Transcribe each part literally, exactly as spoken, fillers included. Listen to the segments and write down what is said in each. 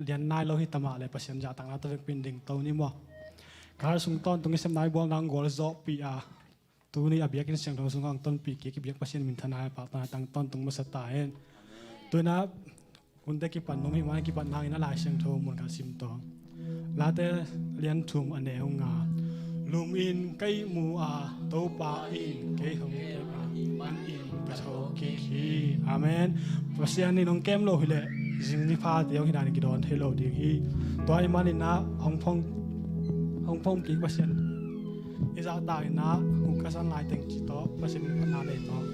lian nai lo hi ta mah leh Pasian zahtakna tawh vekpi in dingto ni maw. Ka har sung tawntung i sepna i bualna hong gualzawhpih a, tuni a biakinn siangtho sungah hong tonpih kik i biak Pasian minthanna, paktatna tang tawntung masa ta hen. Tu-in ah hunte kipan nuam hi mah in, kipatna in ah Lai Siangtho mun khat sim tawh. Late lian thum, a neu nga. Lum in ka ihmu a, Topa in kei hong kem a, man in ka tho kik hi. Amen. Pasian in hong kem lo hileh zing ni pha te hong hi dan in kidawn thei lo ding hi. Tua ahih manin ah hong phong, hong phong kik Pasian i zahtak in ah, hong ka san lai teng ci tawh Pasian in phatna nei tawh.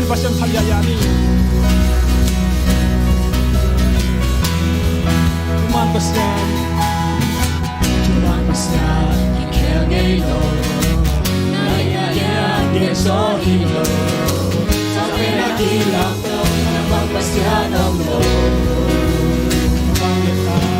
Pasian phat liaia ni. Thuman Pasian. Thuman Pasian kikhel ngei lo. Nai a ia gen zo hi lo. Sa pen a kilang lo. Thuman Pasian om lo. Thuman Pasian.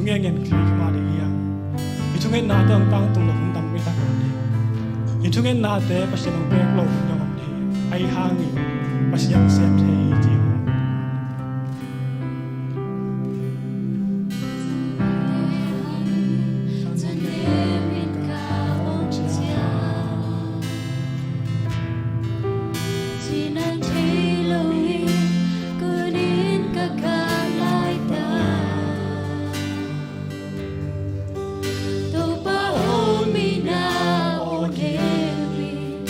Ngen ngen kik mah ding hi hang. I thungetnate hong tangtung lo hun tampi tak om ding. I thungetnate Pasian hong pek lo hun zong om ding. Ahi hangin Pasian sem thei hi ci. Topa aw, mi na aw, neu in,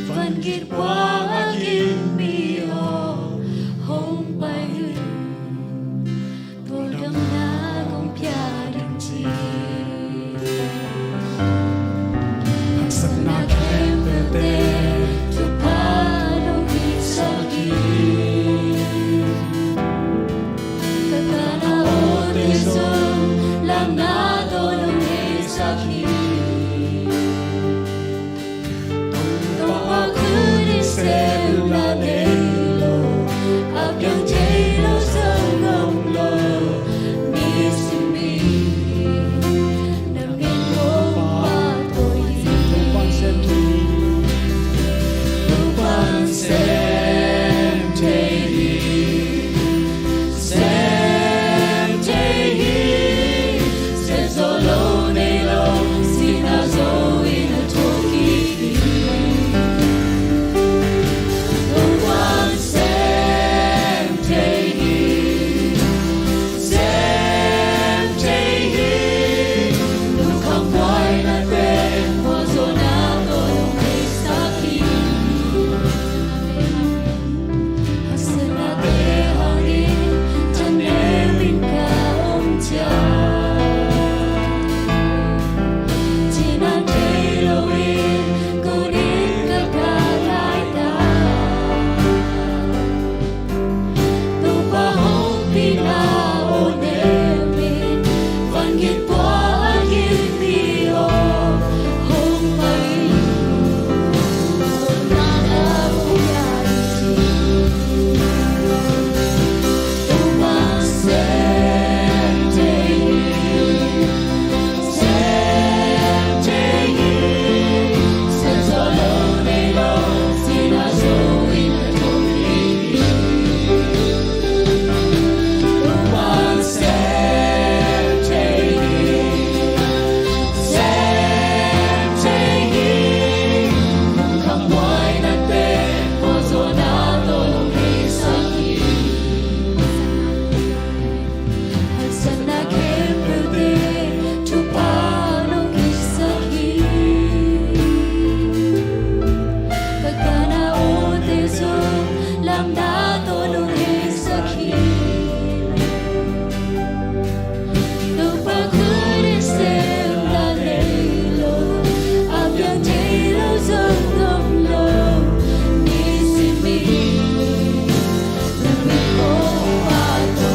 van gik puak a gik mi aw, hong pai in, tua damna kong pia ding ci. Haksatna khempeuhte thupha nong piaksak hi. Ka kana awte zong lamna tawh nong heisak hi. Topa khut in sem la nei lo, a piang thei lo zong om lo, nisim in na min hong phat hi. Topa'n sem thei hi. Sem thei hi. Sem zo lo nei lo, sihna zo in a thuak kik hi. Topa'n sem thei hi. Sem thei hi. Lungkham buainate, phualzawhna tawh hong heisak hi. Haksatnate hangin thanem in ka om ciang, cinan thei lo in kun in ka kah laitak. Topa hong pina aw, neu in, van gik puak a gik mi aw, hong pai in, tua damna kong pia ding ci. Topa sem thei hi. Haksatna khempeuhte thupha nong piaksak hi. Ka kana awte zong lamna tawh nong heisak hi. Topa khut in sem la nei lo, a piang thei lo zong om lo, nisim in na min hong phat hi.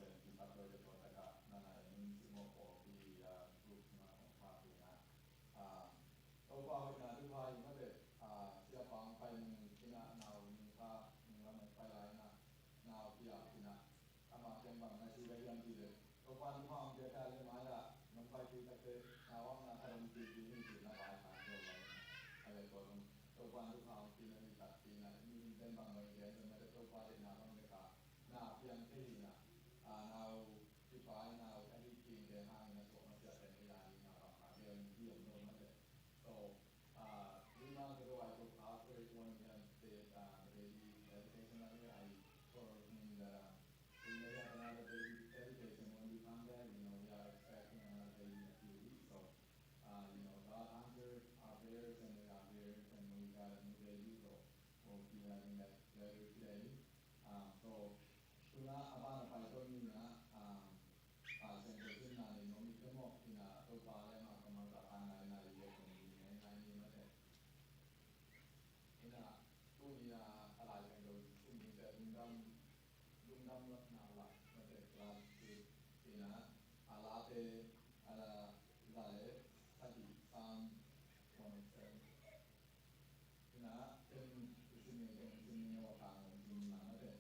Pen kipat lo te tua takah na na in simmawh pawlpi, ah, group sungah hong phak hi na. Ah, Topa hoihna thupha hi mate, ah, Siapa hong pai nung in ah nau nung kha nung lam hong pai lai in ah nau pia in ah ama kiang bang na ci ka hiam cih leh Topa thupha hong pia ka le mai ah nong pai kik tak teh nau ang na khat hong ci kik hi cih na vai kha tua lai in ah. A le tua zong Topa thupha hong pia na hi tak pi na mihing ten bang hong gen zong mate Topa deihna bang le ka na piang thei hi na, ah, nau kipai nau a hi king te hang na suak na piak te na ya hi na bang a piang hiam lo mate. So, ah, we want to go, I go after it one year, the, uh, the baby dedication that year, I told him that, uh, we may have another baby dedication when we come back, you know, we are expecting another baby in a few weeks. So, uh, you know, God answered our prayers and we are here and we got a new baby. So, we'll be having that later today. Ah, so, tuna a ban a pai tawh ni na, ah, ah, Siangtho simna nei nuam i ka mawh, ina Topa le ama kammal ka tang ngai ngai le kong ni ngai ngai ni mate. Ina tuni a, a Lai Siangtho sim ni te lungdam, lungdam na la mate class ina a late a la za le thati Psalm one oh seven. Ina, ken i sim ning, ken i sim ning, a wa kang ong sim na na te.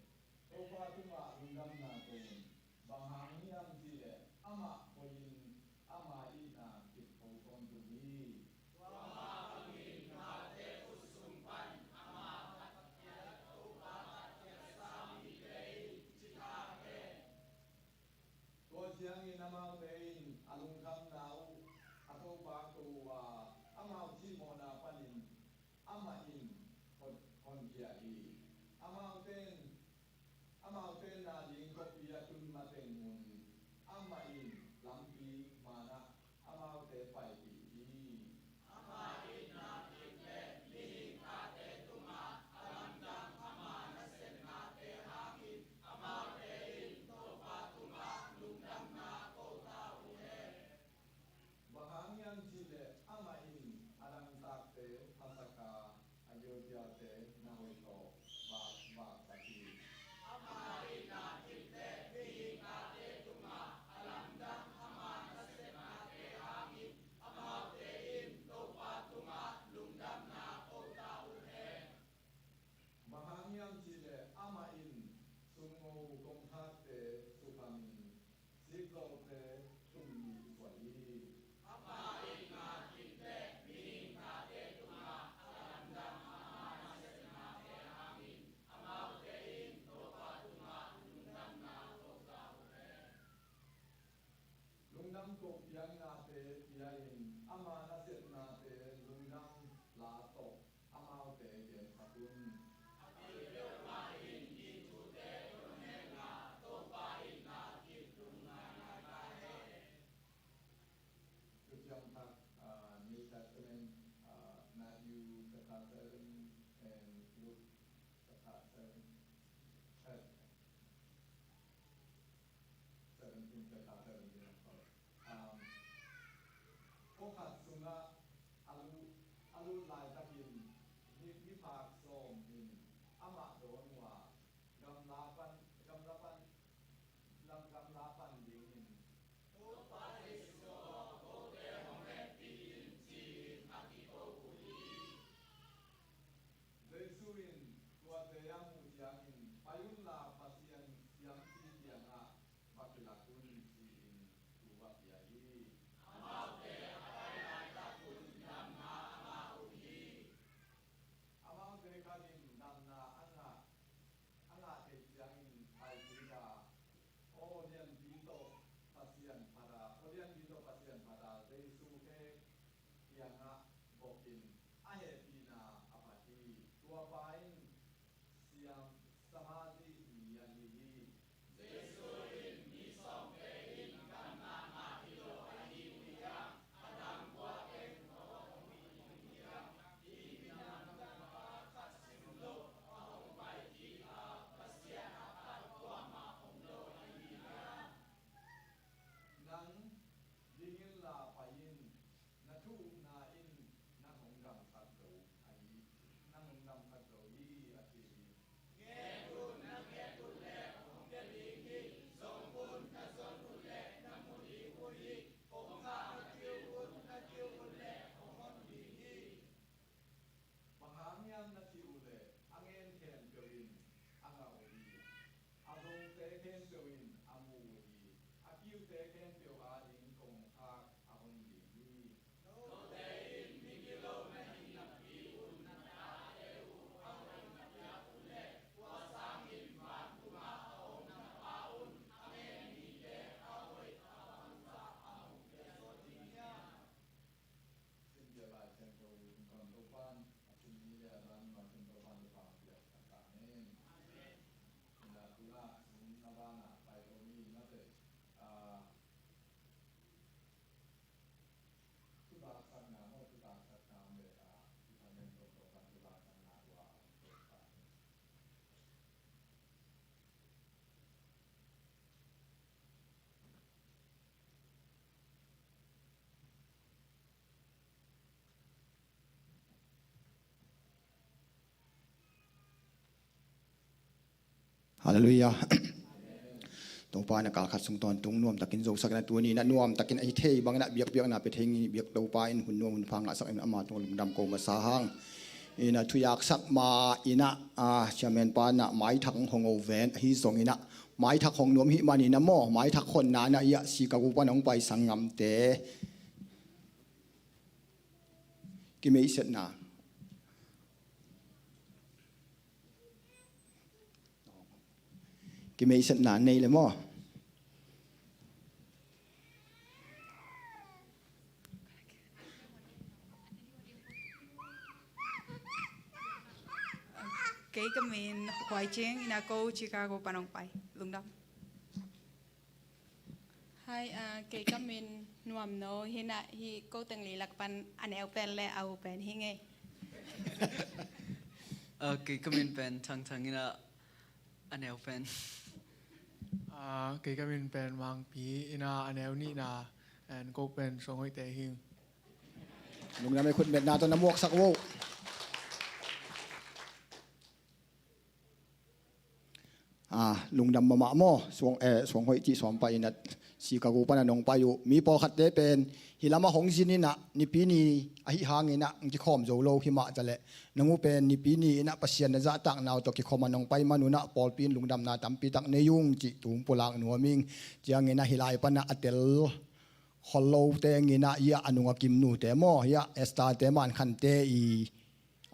Topa tungah lungdamna ko un. Bang hang hiam cih leh amah hoih in ama itna kip ko tawntung hi. Tua mah bangin nate khut sung pan amah khat khiat, Topa khat khiat sa mite in ci ta hen. Tua ciangin amaute in a lungkhamna uh a Topa ko uh a, amau cihmawhna panin amah in hon, honkhia hi. Amaute in, amaute in na ding khawpi a tun mateng un amah in lampi manah amaute paipih hi. Amah in na kip le mihing tate tungah a lamdang ama nasepnate hangin amaute in Topa tungah lungdamna ko ta uh hen. Bang hang hiam cih leh amah in a dangtakte hasak a, a gilkialte na hoih tawh vak, vaksak hi. Amah in na kip le mihing tate tungah a lamdang ama nasepnate hangin amaute in Topa tungah lungdamna ko ta uh hen. Bang hang hiam cih leh amah in sumngo kongkhakte sukhamin sikzawlte tum nih suah hi. Amah in na kip le mihing tate tungah a lamdang ama nasepnate hangin amaute in Topa tungah lungdamna ko ta uh hen. Lungdam ko piaknate pia-in ama nasepnate lungdam la tawh amaute gensak un. A pil peuhmah in hih thute hong henla Topa itna kip lungngaingai ta hen. Thuciam Thak, uh, New Testament, uh, Matthew chapter seven and Luke chapter seven. Seventeen, chapter seventeen, of course. Um, khuakhat sungah a lut, a lut laitakin mi, miphak sawm in amah dawn uh a, gamla pan, gamla pan, lam, gamla pan dingin, Topa Jesuh aw, kote hong hehpih in, ci-in a kiko uh hi. Jesuh in tuate a muh ciangin, pai unla Pasian siampi kiangah va kilak un, ci-in thu va pia hi. Amaute a pai laitak uh Halleluiah. Topa in a kal khat sung tawntung nuamtakin zosak in a tuni in a nuamtakin a hi thei bangin a biakpiakna pia thei ing. Biak Topa in hun nuam hun pha ngahsak in ama tung lungdam ko masa hang. In a thuaksak ma in a, ah, chairman pa in a maithak hong hong o ven ahi zongin a maithak hong nuam hi manin a maw, maithak honna in a i a Chicago pan hong pai sanggamte kimeihsetna, kimeihsetna nei le maw? Kei ka min Huai Cing, in a ko Chicago pan hong pai. Lungdam. Hai, ah, kei ka min Nuam No, hi in a hi ko teng li lak pan a neu pen le a u pen hi ing ei. Ah, kei ka min pen Thang Thang, in a a neu pen. Ah, kei ka min pen Mang Pi, in a a neu nihna, and ko pen Suang Hoih te hi ing. Lungdam ei, khutbetna tawh na muaksak vo. Ah, lungdam mahmah maw, Suang, eh, Suang Hoih cih sawm pai in a Chicago pan a nong pai uh. Mi pawlkhatte pen hih lamah hong zin in a Nipi ni ahi hangin a hong kikhawm zo lo hi mah taleh, nang uh pen Nipi ni in a Pasian na zahtakna uh tawh kikhawm a nong pai man un a pawlpi in lungdamna tampi tak nei ung cih tung pulak nuam ing. Ciangin a hih lai pan a a tel khol lo teng in a i a a nung a Kim nute maw, i a Esther te, Man Khan te i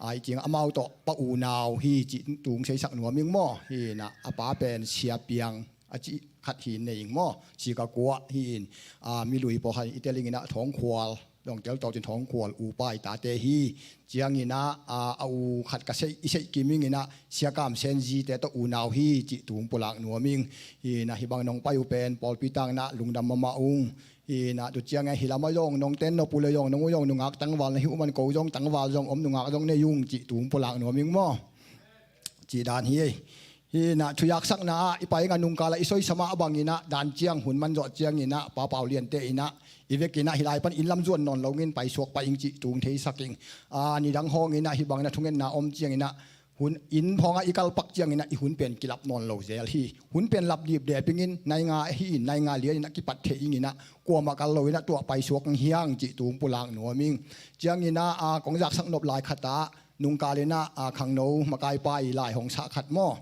ai ciang amau tawh pa unau hi cih tung seisak nuam ing maw. Hi in a a pa pen Sia Piang a cih khat hi in nei ing maw, Chicago ah hi in, ah, milui pawlkhat in i tel ing in a Thawngkhual, dong tel tawh cin Thawngkhual upa i tate hi. Ciangin a, ah, a u khat ka seih, i seih kim ing in a Sia Kam Sen zi te tawh unau hi cih tung pulak nuam ing. Hi in a hih bang nong pai uh pen pawlpi tangin a lungdam mahmah ung. Hi in a tu ciangin a hih lamah zong nong ten nop uh le zong nong uh zong nungak tangval na hi uh man, ko zong tangval zong om, nungak zong nei ung cih tung pulak nuam ing maw. Cih dan hi ei. Hi in a thuaksakna ah i pai ing a, nungkal ah i soisa mah bangin a dan ciang hun man zawh ciangin a Pa Pau Lian te in a i vekin a hih lai pan inn lam zuan nawn lo ing in paisuak pah ing cih tung theisak ing. Ah, nidang hawng in a hih bangin a thungetna om ciangin a hun inn hawng ah i kalpak ciangin a i hun pen kilap nawn lo zel hi. Hun pen lap dipdep ing in, nai nga hi in, nai nga lian in a kipat thei ing in a kuamah kal lo in a tuah paisuak ing hi hang cih tung pulak nuam ing. Ciangin a, ah, kong zaksak nop lai khat ah nungkal in a, ah, khangno makaipa i lai hong sah khat maw,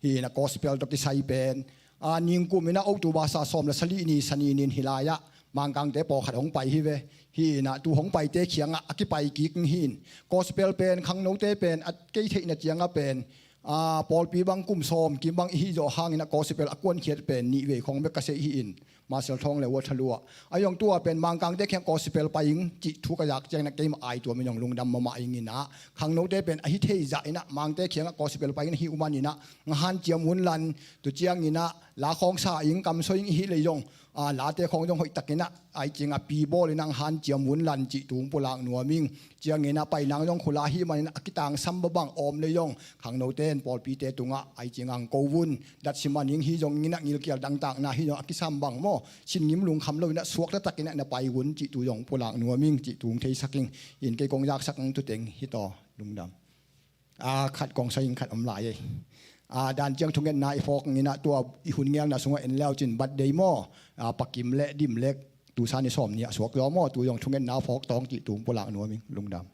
hi in a gospel tawh kisai pen, ah, ningkum in a October sa sawm le sagih ni Sani ni in hih lai ah Mangkangte pawlkhat hong pai hi ve. Hi in a tu hong paite kiangah a kipai kik ing hi in. Gospel pen khangnote pen a kei theihna ciangah pen, ah, pawlpi bang kum sawm kim bang i hih zawh hangin a gospel a kuankhiat pen nih vei khawng bek ka sei hi in. Marcel Thawng le Wathalua. A zong tua pen Mangkangte kiang gospel pai ing cih thu ka zak ciangin a keimah ai tuam in zong lungdam mahmah ing in a, khangnote pen a hi thei zah in a Mangte kiangah gospel pai ing in a hi uh man in a, nga hanciam un lan, tu ciangin a la khawng sa ing, kamsawi ing i hih leh zong, ah, late khawng zong hoih takin a ai ciang a pi bawl in a nga hanciam un lan cih tung pulak nuam ing. Ciangin a pai nang zong khula hi man in a kitangsam babang om le zong khangnote in pawlpite tungah ai ciang a hong ko un. Datsi man ing hi zong in a ngilkial dangtakna hi zong a kisam bang maw, sin ngim lungkham lo in a suakta takin a na pai un cih tu zong pulak nuam ing cih tung theisak ing. In kei kong zaksak ing tu teng hi taw, lungdam. Ah, khat kong sai ing, khat om lai ei. Ah, dan ciang thungetna i phawk ing in a tua i hun ngelna sungah en leu cin birthday maw, ah, Pa Kim le Dim Lek tu san i sawm ni ah suak zaw maw, tu zong thungetna phawk tawng cih tung pulak nuam ing, lungdam.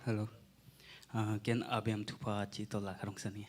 Hello. Ah, ken Abraham thupha cih tawh la khat hong sa ning.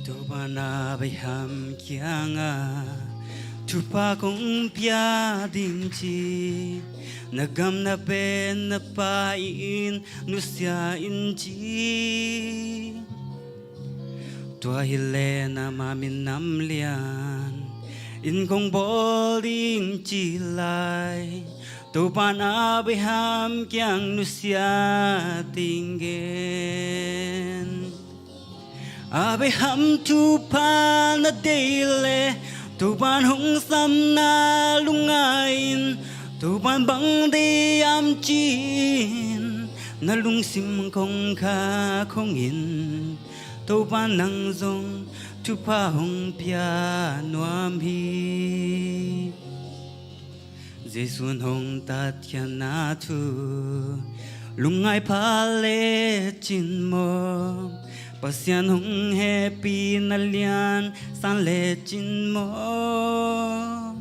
Topa in Abraham kiangah thupha kong pia ding ci, na gam na pen na pai in nusia in ci. Tua hileh nangma minam lian in kong bawl ding ci lai. Topa in Abraham kiang nusia ding gen. Abraham thupha na deih leh Topa in hong samna lungngai in. Topa in bang deih hiam ci-in na lungsim kongkhak hong in. Topa in nang zong thupha hong pia nuam hi. Jesu in hong tatkhiatna thu lungngai pha lecin maw, Pasian hong hehpihna lian san lecin maw,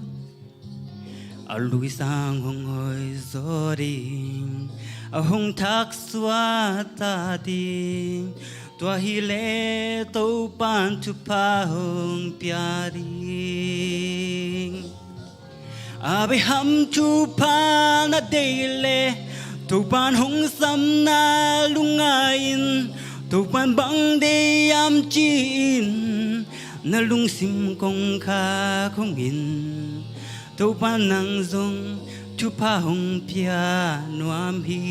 a luisang hong hoihzaw ding, a hong thaksuah ta ding, tua hileh Topa in thupha hong pia ding. Abraham thupha na deih leh Topa in hong samna lungngai in. Topa in bang deih hiam ci-in na lungsim kongkhak hong in. Topa in nang zong thupha hong pia nuam hi.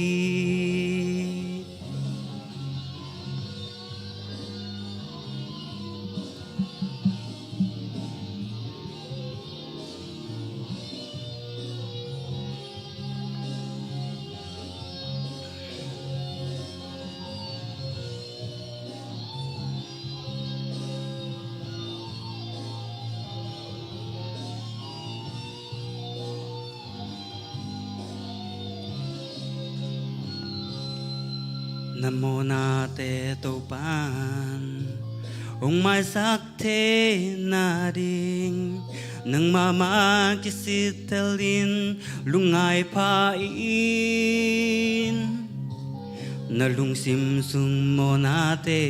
Na mawhnate Topa in hong maisak theihna ding, nangma mah kisittel in lungngai pha in. Na lungsim sung mawhnate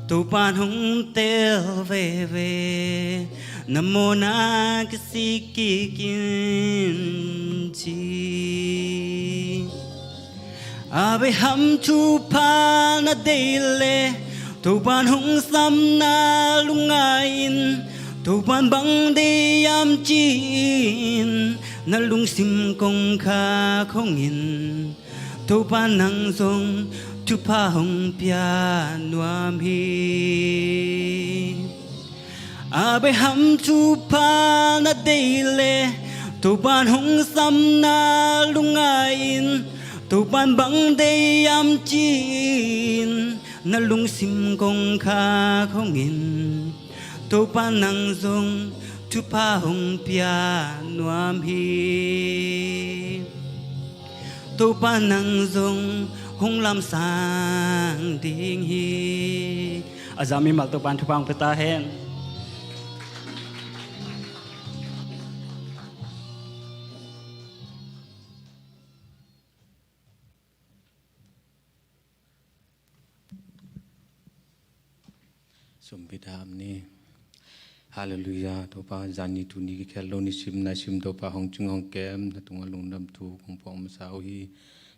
Topa in hong tel veve, na mawhna kisik kik in ci. Abraham thupha na deih leh Topa in hong samna lungngai in. Topa in bang deih hiam ci-in na lungsim kongkhak hong in. Topa in nang zong thupha hong pia nuam hi. Abraham thupha na deih leh Topa in hong samna lungngai in. Topa in bang deih hiam ci-in na lungsim kongkhak hong in. Topa in nang zong thupha hong pia nuam hi. Topa in nang zong hong lamsang ding hi. A za mimal Topa in thupha hong pia ta hen. Sumpit ham ni. Halleluiah. Topa, zani tuni kikhel lo nisim naisim Topa hong cing hong kem, na tungah lungdam thu kong phuang masa uh hi.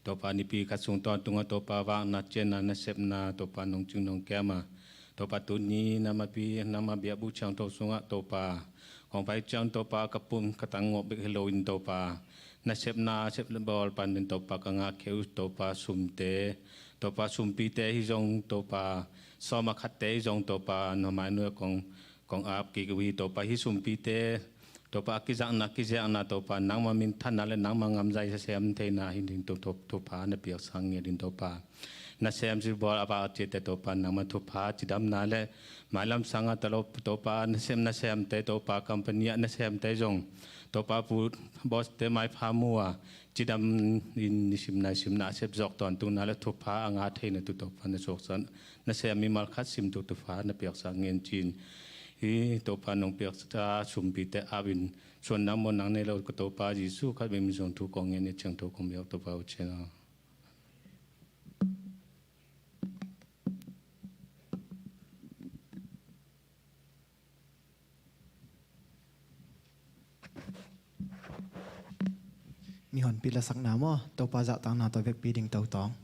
Topa, nipi khat sung tawntung ah Topa, vakna ciahna nasepna Topa in hong cing hong kem a, Topa, tuni nangma pi, nangma biakbuk ciangtho sungah Topa, kong pai ciang Topa, ka pum ka tang ngawh bek hi loin Topa, nasepna sep le bawl panin Topa ka ngahkhia uh Topa, sumte, Topa sumpite hi zong Topa, sawm a khatte hi zong Topa, na mai nuai kong kong ap kik uh hi Topa, hih sumpite Topa a kizakna kiziakna Topa nangma minthanna le nangma ngamzai sem theihna hi ding Topa, thupha na piaksak ngiat in Topa. Nasem sibawl a vak a ciate Topa nangma thupha cidamna le mailam sanga talo Topa nasem nasemte Topa company ah nasemte zong Topa pu boss te maipha mu a cidam in nisim naisim na a sep zawk tawntungna le thupha a ngah theihna tu Topa na suaksan nasem mimal khat sim tu thupha na piaksak ngen cin. Hi Topa nong piaksa sumpite ap in suan nang maw nang nei lo ka Topa Jesu khat min zong thu kong ngen i ciang thu kong biak Topa uh cin aw. Mihonpi lasakna maw, Topa zahtakna tawh vekpi ding tawh tawng.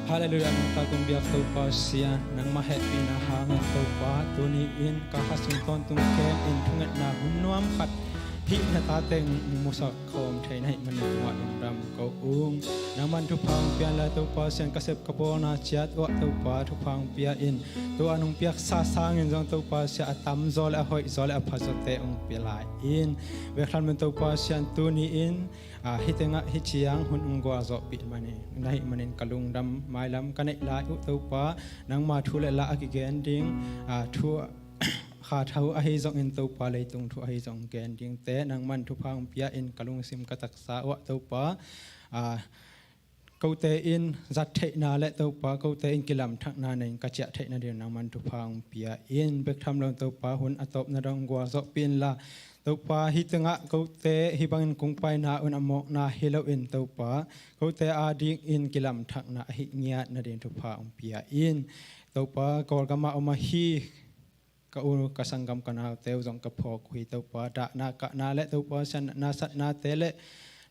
Hallelujah, nang ta kong biak Topa Sian, nangmah hehpihna hangin Topa, tuni-in ka kha sung tawntung kem in thungetna hun nuam khat hih na tate musak khawm thei na hih manin tungah lungdam ko ung. Nangman thupha hong pia in la Topa Sian, ka sep ka bawlna ciat uah Topa thupha hong pia in, tua nong piaksa sangin zong Topa Sian a tamzaw le a hoihzaw le a phazawte hong pia lai in. Biakthlam lo Topa Sian, tuni-in ah, hih tengah hih ciang hun hong gualzawhpih manin, na hih manin ka lungdam mailam ka neih lai uh Topa, nangma thu le la a kigen ding, ah, thu kha tha uh ahi zongin Topa leitung thu ahi zong gen dingte nangman thupha hong pia in ka lungsim ka taksa uah Topa, ah, kote in zat theihna le Topa kote in kilamthakna nei in ka ciah theih nading nangman thupha hong pia in. Biakthlam lo Topa, hun a tawpna dong gualzawhpih in la Topa, hih tengah kote hih bangin kong paina un a mawkna hi loin Topa, kote adingin kilamthakna ahi ngiat nading thupha hong pia in. Topa, Kawlgamah om ahi ka u ka sanggam ka naute uh zong ka phawk uh hi Topa, dahna kahna le Topa Sian na satnate le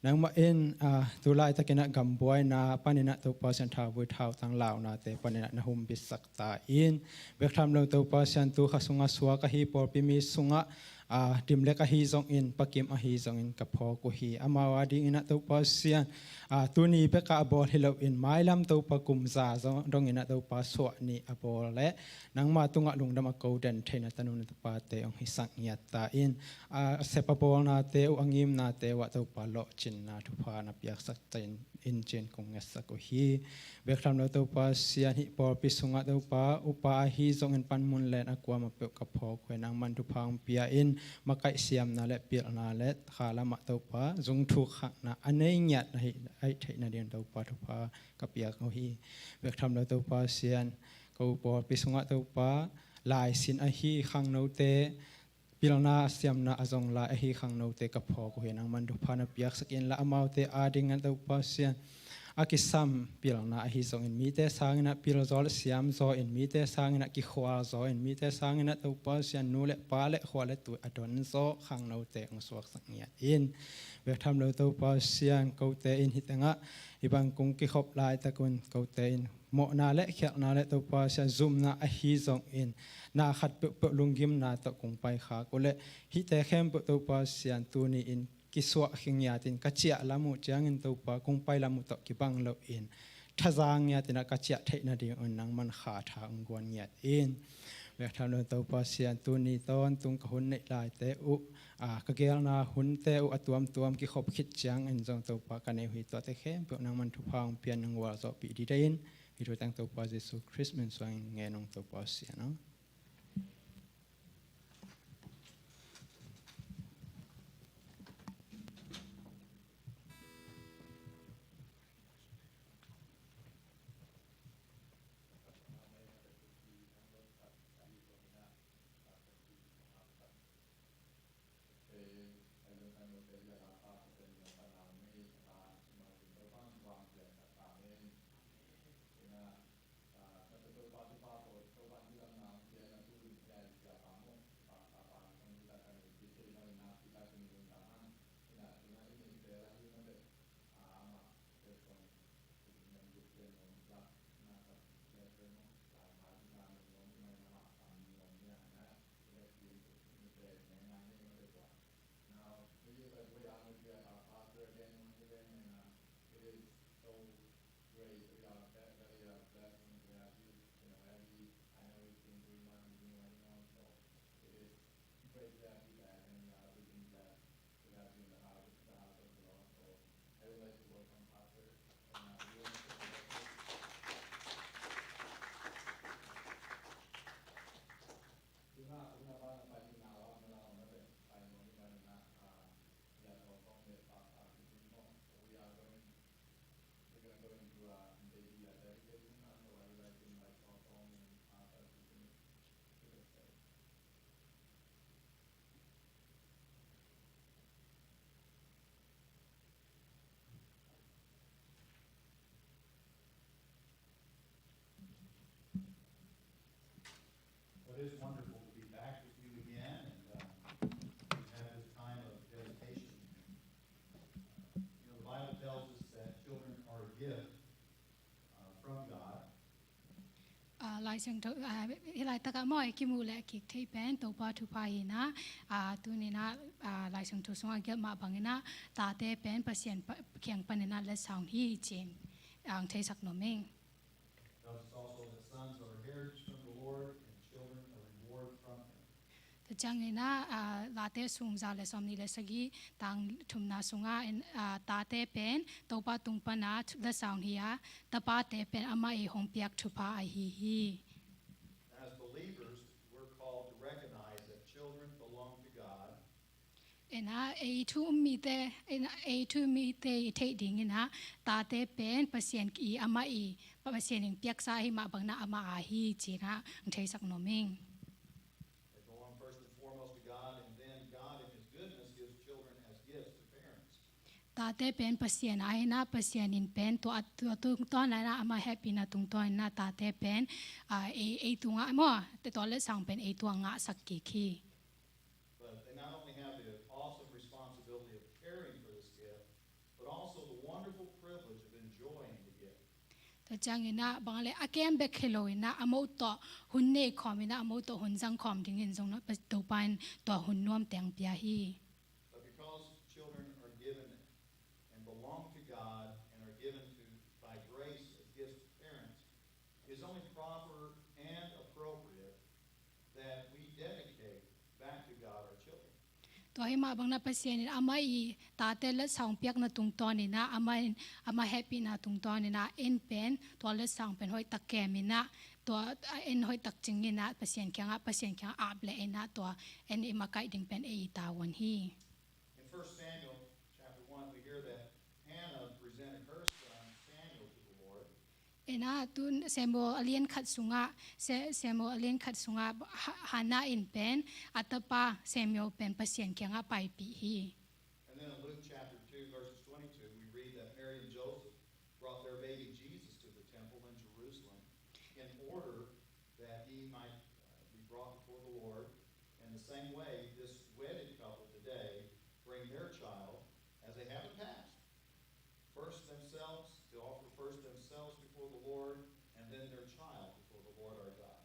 nangmah in, ah, tu laitakinah gambuaina paninah Topa Sian thauvui thautang launate paninah na humbitsak ta in. Biakthlam lo Topa Sian, tu kha sungah suak ahi pawlpi mi sungah, ah, Dimlek ahi zongin, Pakim ahi zongin ka phawk uh hi. Amau adinginah Topa Sian, ah, tuni bekah a bawl hi loin mailam Topa kum za zong donginah Topa suah ni a bawl le nangma tungah lungdam a ko den theihna tanu na tapate hong hisak ngiat ta in. A sep a bawlnate uh, a ngimnate uh ah Topa lawhcinna thupha na piaksak ta in, in cin kong ngetsak uh hi. Biakthlam lo Topa Sian, hih pawlpi sungah Topa upa ahi zongin panmun len a kuamah peuh ka phawk uh hi. Nangman thupha hong pia in, makaih siamna le pilna le kha lamah Topa zung thuk khakna a nei ngiat na hih, a hih theih nading Topa thupha ka piak uh hi. Biakthlam lo Topa Sian, ko pawlpi sungah Topa laisin ahi khangnote pilna siamna a zong lai ahi khangnote ka phawk uh hi. Nangman thupha na piaksak in la amaute adingah Topa Sian, a kisam pilna ahi zongin mite sanginah pilzaw le siamzaw in, mite sanginah kikhualzaw in, mite sanginah Topa Sian nu le pa le khua le tui a donzaw khangnote hong suaksak ngiat in. Biakthlam lo Topa Sian, kote in hih tengah hih bang kong kikhop laitak un kote in mawhna le khialhna le Topa Sian zumna ahi zongin na khat peuhpeuh lunggimna tawh kong paikhak uh leh hihte khempeuh Topa Sian tuni-in kisuah khin ngiatin ka ciah lam uh ciangin Topa kong pai lam uh tawh kibang loin thazang ngiatinah ka ciah theih nadingun nangman kha tha hong guan ngiat in. Biakthlam lo Topa Sian, tuni tawntung ka hun neih laite uh, ah, ka gelna hunte uh a tuamtuam kikhop khit ciangin zong Topa ka nei uh hi. Tuate khempeuh nangman thupha hong pian nang gualzawhpih dide in. Hih thu teng Topa Jesu Khrist min suangin ngen ung Topa Sian aw. Well, it is wonderful to be back with you again and, uh, to have this time of dedication. Uh, you know, the Bible tells us that children are gift uh, from God. Ah, Lai Siangtho, ah, hih laitakah maw i kimuh le kik thei pen Topa thupha hi-in ah, ah, tuni-in ah, ah, Lai Siangtho sungah gelh mah bangin ah tate pen Pasian pa, kiang panin ah letsong hi ci-in, ah, hong theisak nuam ing. Tells us also that sons are heirs from the Lord and children a reward from him. Tua ciangin ah, ah, Late sung za le sawmnih le sagih tang thumna sungah in, ah, tate pen Topa tung pan ah thu, letsong hi a, tapate pen amah i hong piak thupha ahi hi. As believers, we're called to recognize that children belong to God. In ah, ei thu um mite, in ah, ei thu um mite i theih dingin ah, tate pen Pasian i amah i, Pasian in piaksa ahi mah bangin ah amah aa hi ci-in ah hong theisak nuam ing. They belong first and foremost to God, and then God in his goodness gives children as gifts to parents. Tate pen Pasian aa hi-in ah, Pasian in pen tua, tua tungtawn in ah, amah hehpihna tungtawn in ah tate pen, ah, ei, ei tungah maw, tua letsong pen ei tungah ngahsak kik hi. But they not only have the awesome responsibility of caring for this gift, but also the wonderful privilege of enjoying the gift. Tua ciangin ah bang le a kem bek hi lo-in ah, a moh tawh hun nei khawm in ah, a moh tawh hun zang khawm dingin zong ah Topa in tua hun nuam teng pia hi. But because children are given and belong to God and are given to by grace as gifts to parents, it is only proper and appropriate that we dedicate back to God our children. Tua hi mah bangin ah Pasian in amah i tate letsong piakna tungtawn in ah, amah in, amah hehpihna tungtawn in ah, en pen tua letsong pen hoih tak kem in ah, tua, ah, en hoih tak cing in ah Pasian kiangah, Pasian kiangah ap leh in ah tua en i makaih ding pen ei i tavuan hi. In First Samuel chapter one, we hear that Hannah presented her son Samuel to the Lord. In ah, tun Samuel a lian khat sungah, Se-, Samuel a lian khat sungah Ha-, Hannah in pen a tapa Samuel pen Pasian kiangah paipih hi. And then in Luke chapter two, verses twenty-two, we read that Mary and Joseph brought their baby Jesus to the temple in Jerusalem in order that he might, uh, be brought before the Lord. And the same way, this wedded couple today bring their child, as they have in the past, first themselves, to offer first themselves before the Lord, and then their child before the Lord our God.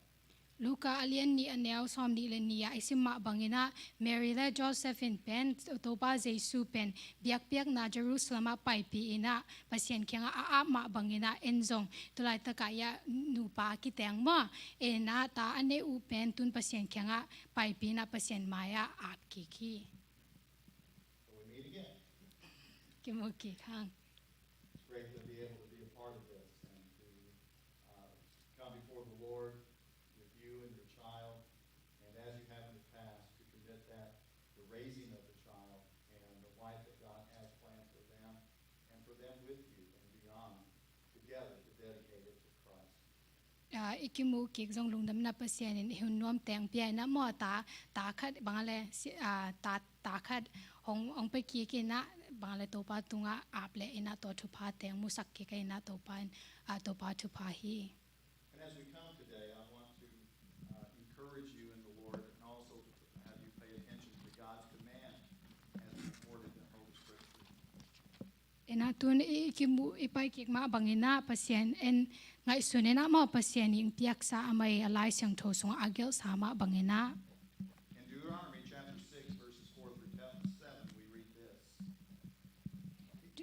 Luka a lian nih, a neu sawmnih le nih ah i sim mah bangin ah, Mary le Joseph in pen Topa Jesu pen biakpiakna Jerusalem ah paipih in ah, Pasian kiangah a ap mah bangin ah, en zong tu laitakah i a nupa a kiteng maw, en ah ta a neih uh pen tun Pasian kiangah paipih in ah Pasian mai-ah ap kik hi. So we meet again. Kimu kik hang. It's great to be able to be a part of this and to, uh, come before the Lord with you and your child, and as you have in the past, to commit that, the raising of the child and the life that God has planned for them and for them with you and beyond, together to dedicate it to Christ. Ah, i kimuh kik zong lungdamna Pasian in i hun nuam teng pia in ah maw, ta, ta khat bang le si, ah, ta, ta khat hong, hong pia kik in ah bang le Topa tungah ap leh in ah tua thupha teng musak kik in ah Topa in, ah, Topa thupha hi. And as we come today, I want to, uh, encourage you in the Lord and also to have you pay attention to God's command as recorded in Holy Scripture. In ah tun i, i kimu, i pai kik mah bangin ah Pasian en ngaihsun in ah maw, Pasian in piaksa amah i a Lai Siangtho sungah a gelhsa mah bangin ah. In Deuteronomy chapter six, verses four through seven, we read this.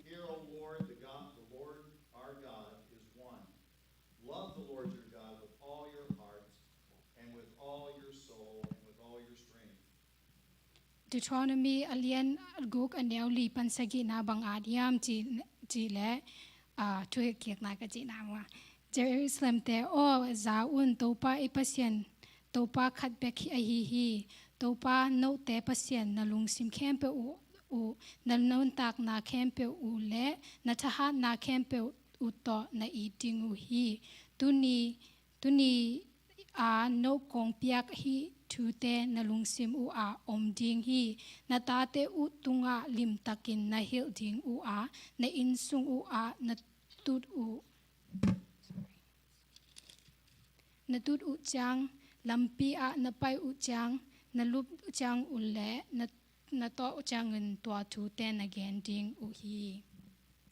Hear, O Lord, the God, the Lord our God is one. Love the Lord your God with all your heart and with all your soul and with all your strength. Deuteronomy a lian guk a neu li pan sagihna bang at hiam ci, cih leh, ah, thuhilhkikna ka cihna maw. Jerusalem te aw, za un, Topa i Pasian, Topa khat bek hi, ahi hi. Topa note Pasian na lungsim khempeuh uh, uh, na nuntakna khempeuh uh le na thahatna khempeuh uh tawh na it ding uh hi. Tuni, tuni a no kong piak hih thute na lungsim uh ah om ding hi. Na tate uh tungah limtakin na hilh ding uh a, na innsung uh ah na tut uh, na tut uh ciang, lampi ah na pai uh ciang, na lup uh ciang uh le na, na tawh uh ciangin tua thute na gen ding uh hi.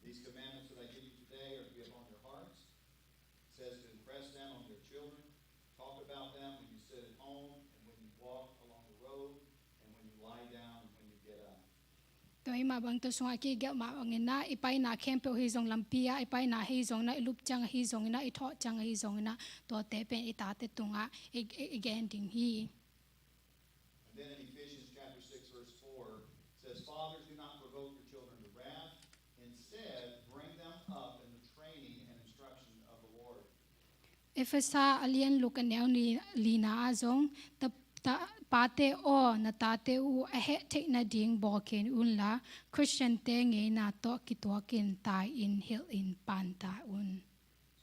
These commandments that I give you today are to Tua hi mah bang tua sungah kigelh mah bangin ah i paina khempeuh hi zong, lampi ah i paina hi zongin ah, i lup ciang ahi zongin ah, i thawh ciang ahi zongin ah, tuate pen i tate tungah i, i, i gen ding hi. And then in Ephesians chapter six, verse four, it says, "Fathers, do not provoke your children to wrath. Instead, bring them up in the training and instruction of the Lord." Efesa a lian guk a neu ni, lina ah zong, ta, ta, pate aw, na tate uh a heh theih nading bawl kei unla, Khristiante ngeina tawh kituakin tai-in hilhin panta un.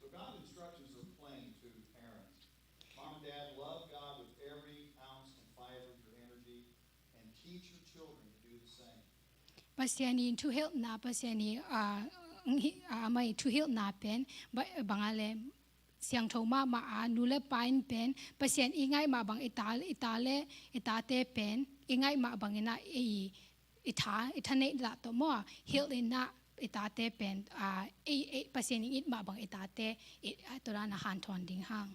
So God's instructions are plain to parents. Mom and dad, love God with every ounce and fiber of your energy, and teach your children to do the same. Pasian in thuhilhna, Pasian in, ah, hi, ah, amah i thuhilhna pen, ba, bang a le, siangtho mahmah a, nu le pa in pen Pasian i ngaih mah bang i ta, i ta le, i tate pen i ngaih mah bangin ah i, i tha, i thaneih lah tawh maw, hilhin ah i tate pen, ah, i, i Pasian i it mah bang i tate i, ah, tua dan a hanthawn ding hang.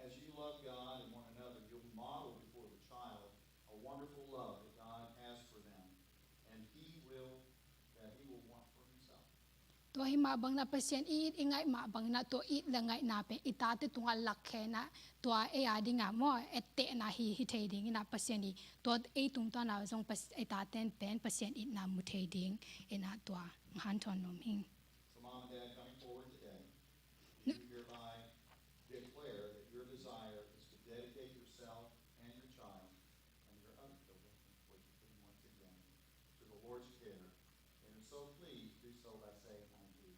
As you love God and one another, you'll model before the child a wonderful love that God has for them, and he will, that he will want for himself. Tua hi mah bangin ah Pasian i it i ngaih mah bangin ah tua it le ngaihna pen i tate tungah lakkhia in ah, tua ei a dingah maw, ettehna hi, hi thei dingin ah Pasian i tua ei tungtawn ah zong Pas-, i tate pen Pasian itna mu thei dingin ah tua hanthawn nuam hi. So mom and dad, coming forward today, do you hereby declare that your desire is to dedicate yourself and your child and your other children, which is once again, to the Lord's care? And if so, please do so by saying, "I do."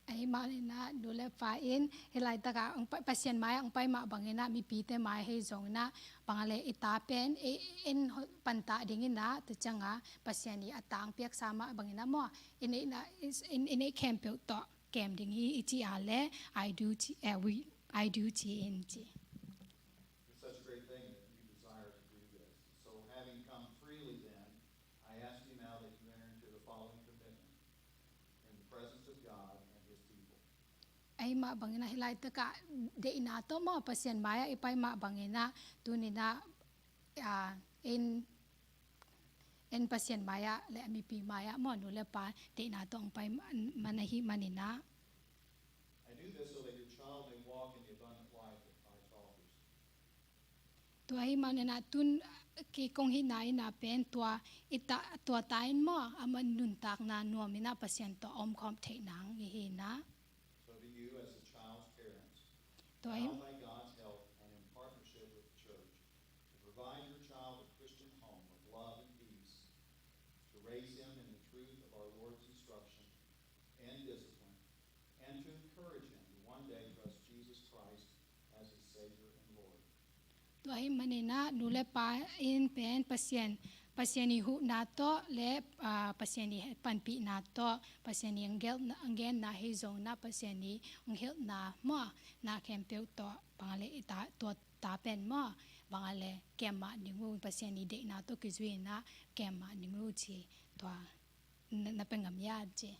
Ahih manin ah nu le pa in hih laitakah hong pai, Pasian mai-ah hong pai mah bangin ah, mipite mai hi zongin ah, bang a le i ta pen ei, ei en pantah dingin ah, tua ciangah Pasian i a tangpiaksa mah bangin ah maw, i neih na, i, i neih khempeuh tawh kem ding hi i cih a le, "I do," ci, eh, we, "I do," ci in ci. It's such a great thing that you desire to do this. So having come freely then, I ask you now that you enter into the following commitment in the presence of God and his people. Ahih mah bangin ah hih laitakah deihna tawh maw, Pasian mai-ah i pai mah bangin ah, tuni-in ah, ah, en, en Pasian mai-ah le a mipi mai-ah maw, nu le pa deihna tawh hong pai man ahih manin ah. I do this so that your child may walk in the abundant life that Christ offers. Tua ahih manin ah tun, kei kong hihna in ah pen tua i ta, tua ta in maw, amah nuntakna nuam in ah Pasian tawh a omkhawm theih nang i hi in ah. So do you, as the child's parents, bound by God's help and in partnership with the church, to provide your child a Christian home of love and peace, to raise him in the truth of our Lord's instruction and discipline, and to encourage him to one day trust Jesus Christ as his Savior and Lord. Tua ahih manin ah nu le pa in pen Pasian, Pasian i huhna tawh le, ah, Pasian i panpihna tawh, Pasian i hong gelhna, hong genna hi zongin ah Pasian i hong hilhna maw, na khempeuh tawh bang a le i ta, tua ta pen maw, bang a le kem mah ning uh, Pasian i deihna tawh kizui in ah kem mah ning uh ci, tua na, na pia ngam hiam ci.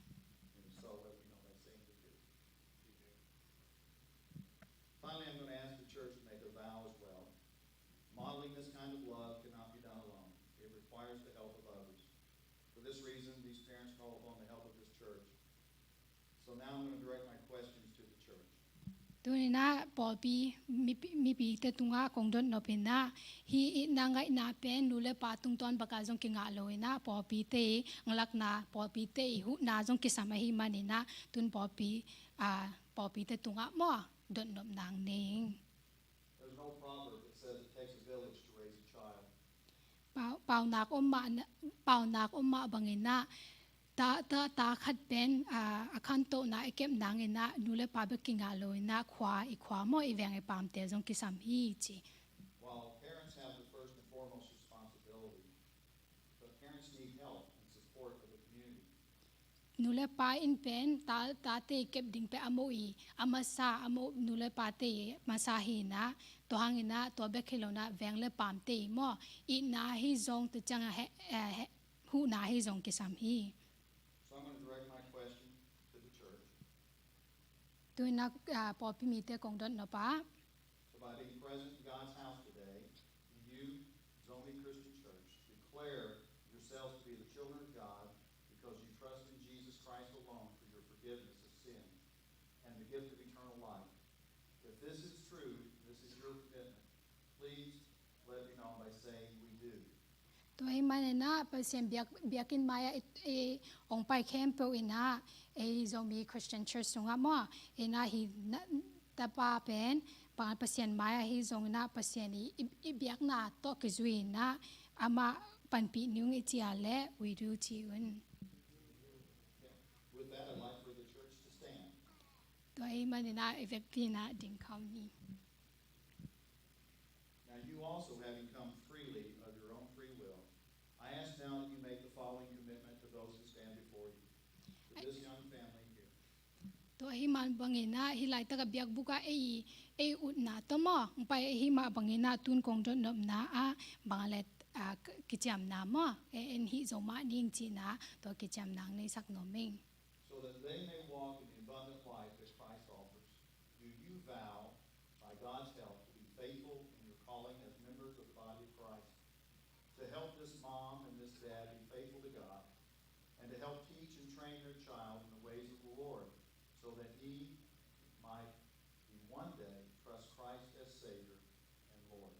Finally, I'm gonna ask the church to make a vow as well. Modeling this kind of love cannot be done alone. It requires the help of others. For this reason, these parents call upon the help of this church. So now I'm gonna direct my questions to the church. Tuni-in ah pawlpi, mipi, mipite tungah kong dot nop in ah, hih itna ngaihna pen nu le pa tungtawn bek ah zong kingah lo in ah, pawlpite i ngalakna, pawlpite i huhna zong kisam ahih manin ah, tun pawlpi, ah, pawlpite tungah maw, dot nop nang nei ing. There's an old proverb that says it takes a village to raise a child. Pau, paunak om mah na, paunak om mah bangin ah, ta, ta, ta khat pen, ah, a khantohna i kep nangin ah, nu le pa bek kingah lo in ah, khua, i khua maw, i veng i pamte zong kisam hi ci. While parents have the first and foremost responsibility, but parents need help and support of the community. Nu le pa in pen ta, tate i kep ding pen a moh i, a masa, a moh, nu le pate i masa hi in ah, tua hangin ah, tua bek hi lo in ah, veng le pamte i maw, itna hi zong, tua ciang a he, eh, he, huhna hi zong kisam hi. So I'm gonna direct my question to the church. Tuni-in ah, ah, pawlpi mite kong dot nop a. So by being present in God's house today, do you, Zomi Christian Church, declare yourselves to be the children of God Christ alone for your forgiveness of sin and the gift of eternal life. If this is true, this is your commitment, please let me know by saying we do. Tua ahih manin ah Pasian biak, biakinn mai-ah i, i hong pai khempeuh in ah, ei Zomi Christian Church sungah maw, in ah hih na, tapa pen bang Pasian mai-ah hi zongin ah Pasian i, i, i biakna tawh kizui in ah amah panpih ni ung i ci a leh we do ci un. With that, I'd like for the church to stand. Tua ahih manin ah i vekpi in ah ding khawm ni. Now you also, having come freely of your own free will, I ask now that you make the following commitment to those who stand before you, to this young family here. Tua ahih man bangin ah hih laitak a biakbuk ah ei, ei utna tawh maw hong pai ahih mah bangin ah tun kong dotnopna ah bang a leh, ah, k-, kiciamna maw, ei, en hih zo mah ning cihna tua kiciamna hong neisak nuam ing. So that they may walk in the abundant life that Christ offers, do you vow, by God's help, to be faithful in your calling as members of the body of Christ, to help this mom and this dad be faithful to God, and to help teach and train their child in the ways of the Lord, so that he might in one day trust Christ as Savior and Lord.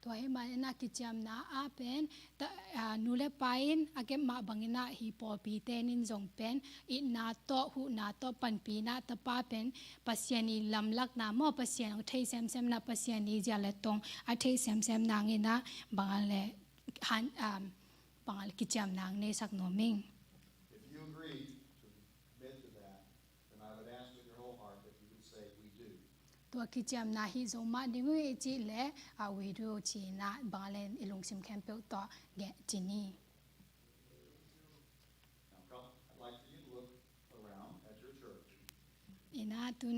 Tua ahih manin ah kiciamna ah pen, ta, ah, nu le pa in a kep mah bangin ah hih pawlpi ten in zong pen itna tawh, huhna tawh panpihna, tapa pen Pasian i lamlakna maw, Pasian a theih semsemna, Pasian i zia le tong a theih semsemna hangin ah bang a leh han, um, bang a leh kiciamna hong neisak nuam ing. If you agree to commit to that, then I would ask with your whole heart that you would say, "We do." Tua kiciamna hih zo mah ning uh i cih leh, ah, we do ci in ah bang a leh i lungsim khempeuh tawh gen ci ni. Now, come, I'd like for you to look around at your church. In ah tun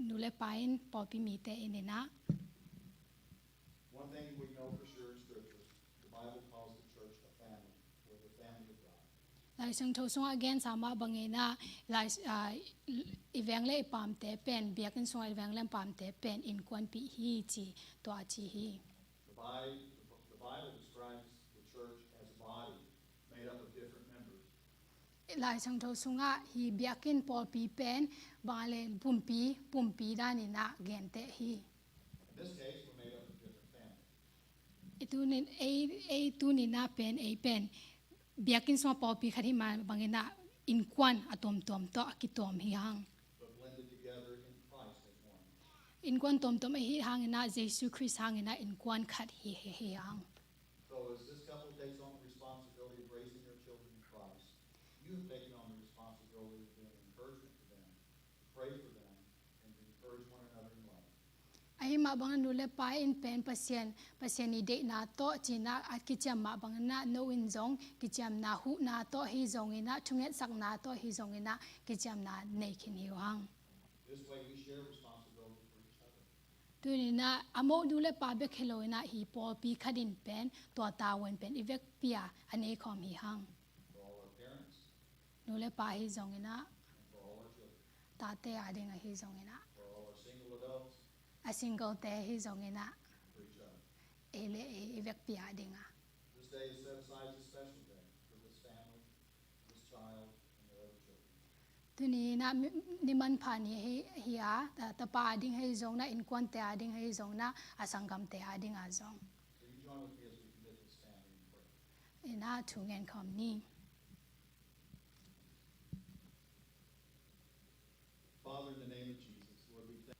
nu le pa in pawlpi mite in in ah. One thing we know for sure in Scripture, the Bible calls the church a family. We're the family of God. Lai Siangtho sungah gensa mah bangin ah, lai, ah, i veng le i pamte pen, biakinn sungah i veng le i pamte pen innkuanpih hi ci, tua ci hi. The Bi-, the Bible describes the church as a body made up of different members. Lai Siangtho sungah hih biakinn pawlpi pen bang a leh pumpi, pumpi dan in ah genteh hi. In this case, we're made up of different families. I tuni, ei, ei tuni in ah pen, ei pen biakinn sungah pawlpi khat hih mah bangin ah innkuan a tuamtuam tawh a kituam hi hang. But blended together in Christ as one. Innkuan tuamtuam ahih hangin ah Jesu Khrist hangin ah innkuan khat hi, hi, hi hang. So as this couple takes on the responsibility of raising their children in Christ, you have taken on the responsibility of being an encouragement to them, to pray for them, and to encourage one another in love. Ahih mah bangin nu le pa in pen Pasian, Pasian i deihna tawh ci in ah a kiciam mah bangin ah no in zong kiciamna, huhna tawh hi zongin ah, thungetsakna tawh hi zongin ah kiciamna nei khin hi uh hang. This way we share responsibility for each other. Tuni in ah a moh nu le pa bek hi lo in ah hih pawlpi khat in pen tua tavuan pen i vekpi a a nei khawm hi hang. For all our parents. Nu le pa ahi zongin ah. And for all our children. Tate a ding ahi zongin ah. For all our single adults. A single te ahi zongin ah. For each other. Ei le ei i vekpi a ding a. This day is set aside as a special day for this family, this child, and their other children. Tuni in ah mi, ni manpha ni hi, hi a, ta, tapa a ding ahi zongin ah, innkuante a ding ahi zongin ah, a sanggamte a ding a zong. So you join with me as we commit this family in prayer. In ah thu ngen khawm ni. Father, in the name of Jesus, Lord, we thank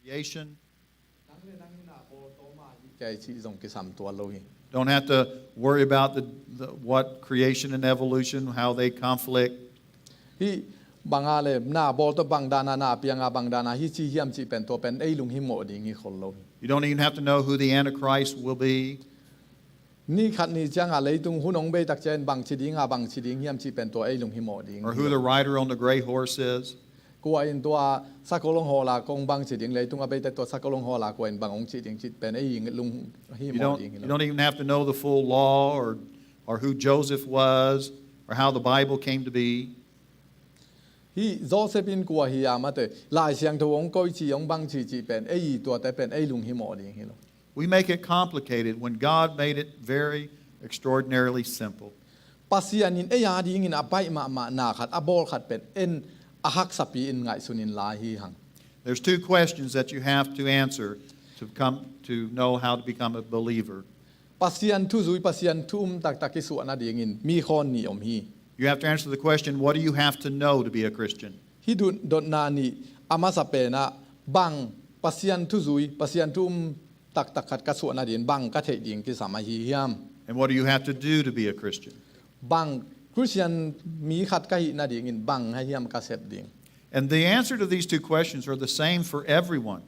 Creation. Kei cih zong kisam tuan lo hi. Don't have to worry about the, the, what creation and evolution, how they conflict. Hih banga le na bawl tawh bang dana, na pianga bang dana hih ci hiam cih pen tua pen ei lunghimawh ding hi khol lo hi. You don't even have to know who the Antichrist will be. Ni khat ni cianga leitung hun hong bei tak ciangin bang ci dinga bang ci ding hiam cih pen tua ei lunghimawh ding. Or who the rider on the gray horse is. Kua in tua sakol hong hawla kong bang ci ding, leitung a beite tua sakol hong hawla kua in bang hong ci ding cih pen ei lunghimawh ding hi lo. You don't even have to know the full law or, or who Joseph was or how the Bible came to be. Hih Joseph in kua hi a mate, Lai Siangtho hong koi ci hong bang ci cih pen ei tuate pen ei lunghimawh ding hi lo. We make it complicated when God made it very extraordinarily simple. Pasian in ei a dingin a baih mahmah na khat a bawl khat pen en a haksapi in ngaihsun in lai hi hang. There's two questions that you have to answer to come to know how to become a believer. Pasian thu zui, Pasian thu um taktak i suah nadingin mi khawn nih om hi. You have to answer the question, what do you have to know to be a Christian? Hih dotna nih a masa penah bang Pasian thu zui, Pasian thu um taktak khat ka suah nadingin bang ka theih ding kisam ahi hiam? And what do you have to do to be a Christian? Bang Christian mi khat ka hih nadingin bang ahi hiam ka sep ding? And the answer to these two questions are the same for everyone.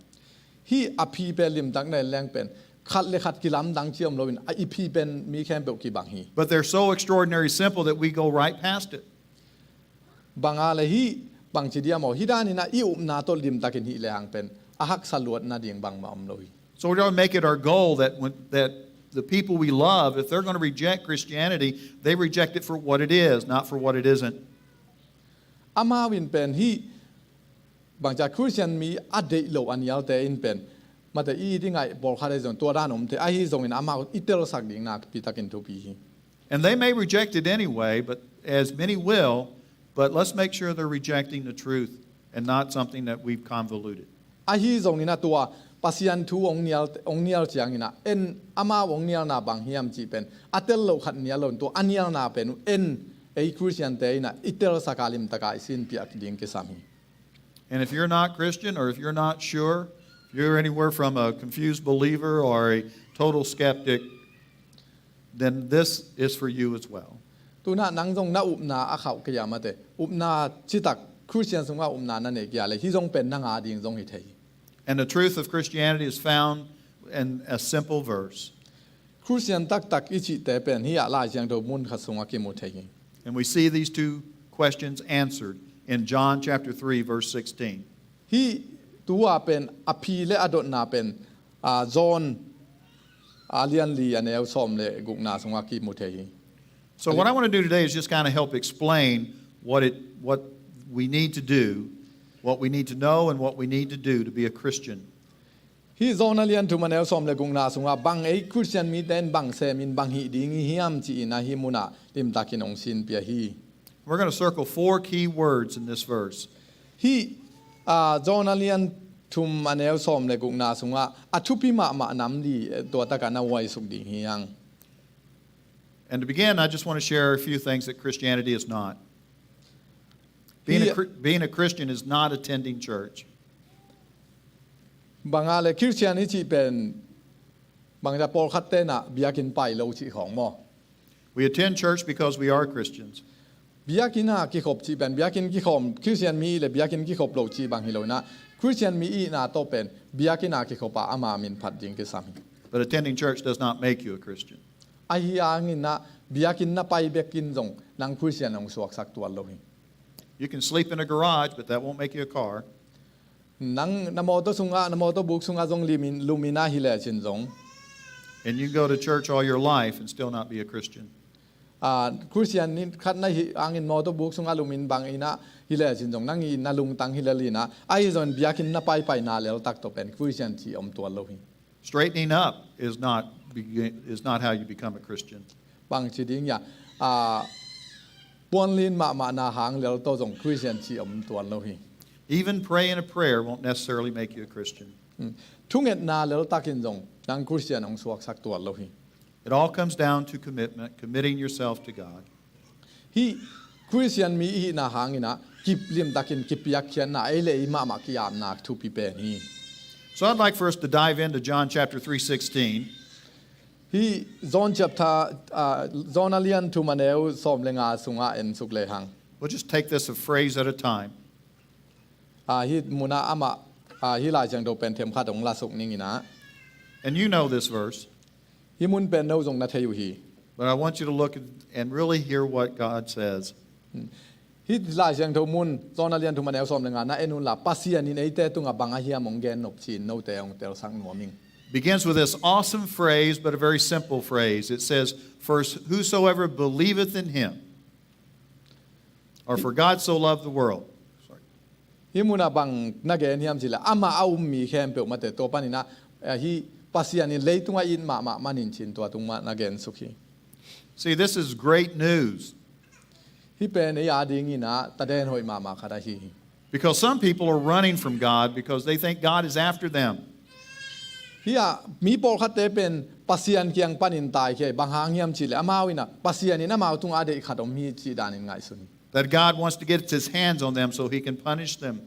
Hih a phi pen limtak na en leng pen khat le khat kilamdang ci om loin a i phi pen mi khempeuh kibang hi. But they're so extraordinary simple that we go right past it. Banga le hih bang ci diam aw, hih danin ah i upna tawh limtakin hih le hang pen a haksa luat nading bangmah om lo hi. So we don't make it our goal that when, that the people we love, if they're going to reject Christianity, they reject it for what it is, not for what it isn't. Amau in pen hih bangcia Christian mi a deih lo a nialte in pen mate i dingaih pawlkhat ahi zong tua dan om thei, ahi zongin amau i telsak ding nakpitakin thupi hi. And they may reject it anyway, but as many will, but let's make sure they're rejecting the truth and not something that we've convoluted. Ahi zongin a tua Pasian thu hong nial, hong nial ciangin ah en amau hong nialna bang hiam cih pen a tel loh khat nial loin tua a nialna pen uh en ei Christian te in ah i telsak a limtaka i sinpiak ding kisam hi. And if you're not Christian, or if you're not sure, if you're anywhere from a confused believer or a total skeptic, then this is for you as well. Tunah nang zong na upna a khauh kei a mate, upna citak Christian sungah upna na nei kei a le hih zong pen nang a ding zong hi thei hi. And the truth of Christianity is found in a simple verse. Christian taktak i cihte pen hih ah Lai Siangtho mun khat sungah kimu thei hi. And we see these two questions answered in John chapter three, verse sixteen. Hih tu-a pen a phi le a dotna pen, aa, John a lian li a neu sawm le gukna sungah kimu thei hi. So what I want to do today is just kind of help explain what it, what we need to do, what we need to know, and what we need to do to be a Christian. Hih John a lian thum a neu sawm le gukna sungah bang ei Christian mite in bang semin bang hih ding i hiam ci-in a hih munah limtakin hong sinpia hi. We're going to circle four key words in this verse. Hih, aa, John a lian thum a neu sawm le gukna sungah a thupi mahmah nam li, eh, tua takah na huaisuk ding hi hang. And to begin, I just want to share a few things that Christianity is not. Being a, Chri- being a Christian is not attending church. Banga le Christian i cih pen bangza pawlkhat tenah biakinn pai lo cih khawng maw? We attend church because we are Christians. Biakinn a kikhop cih pen biakinn kikhawm Christian mi le biakinn kikhop lo cih bang hi lo inah Christian mi ihna tawh pen biakinn a kikhop a ama min phat ding kisam hi. But attending church does not make you a Christian. Ahi hangin ah biakinn na pai bekin zong nang Christian hong suaksak tuan lo hi. You can sleep in a garage, but that won't make you a car. Nang na mawtaw sungah, na mawtaw buk sungah zong limin, lumin a hi lecin zong. And you can go to church all your life and still not be a Christian. Ah, Christian ni khat na hi hangin mawtaw buk sungah lumin bang inah hi lecin zong nang i na lungtang hi lel inah ahi zongin biakinn na paipai na leltak tawh pen Christian cih om tuan lo hi. Straightening up is not begin, is not how you become a Christian. Bang ci ding ia, ah, puanlin mahmah na hang lel tawh zong Christian cih om tuan lo hi. Even praying a prayer won't necessarily make you a Christian. Hmm. Thungetna leltakin zong nang Christian hong suaksak tuan lo hi. It all comes down to commitment, committing yourself to God. Hih Christian mi i hihna hangin ah kip limtakin kipiakkhiatna ei le ei mahmah ki-apna thupi pen hi. So I'd like for us to dive into John chapter three sixteen. Hih John chapter, ah, John a lian thum a neu sawm le nga sungah en suk lehang. We'll just take this a phrase at a time. Ah, hih munah amah, ah, hih Lai Siangtho pen themkhat hong lasuk ning inah. And you know this verse. Hih mun pen no zong na thei uh hi. But I want you to look and really hear what God says. Hih Lai Siangtho mun, John a lian thum a neu sawm le nga na en unla, Pasian in eite tungah bang a hiam hong gen nop ci-in note hong telsak nuam ing. Begins with this awesome phrase, but a very simple phrase. It says, "For whosoever believeth in him," or, "For God so loved the world." Sorry. Hih munah bang na gen hiam cihleh, amah a um mi khempeuh mate, tua paninah, eh, hih Pasian in leitung a it mahmah manin ci-in tua tung mah na gen suk hi. See, this is great news. Hih pen ei a dinginah taden hoih mahmah khat ahi hi. Because some people are running from God because they think God is after them. Hih ah mi pawlkhatte pen Pasian kiang panin taikhia hi, bang hang hiam cihleh amau inah Pasian in amau tungah a deih khat om hi cih danin ngaihsun hi. That God wants to get his hands on them so he can punish them.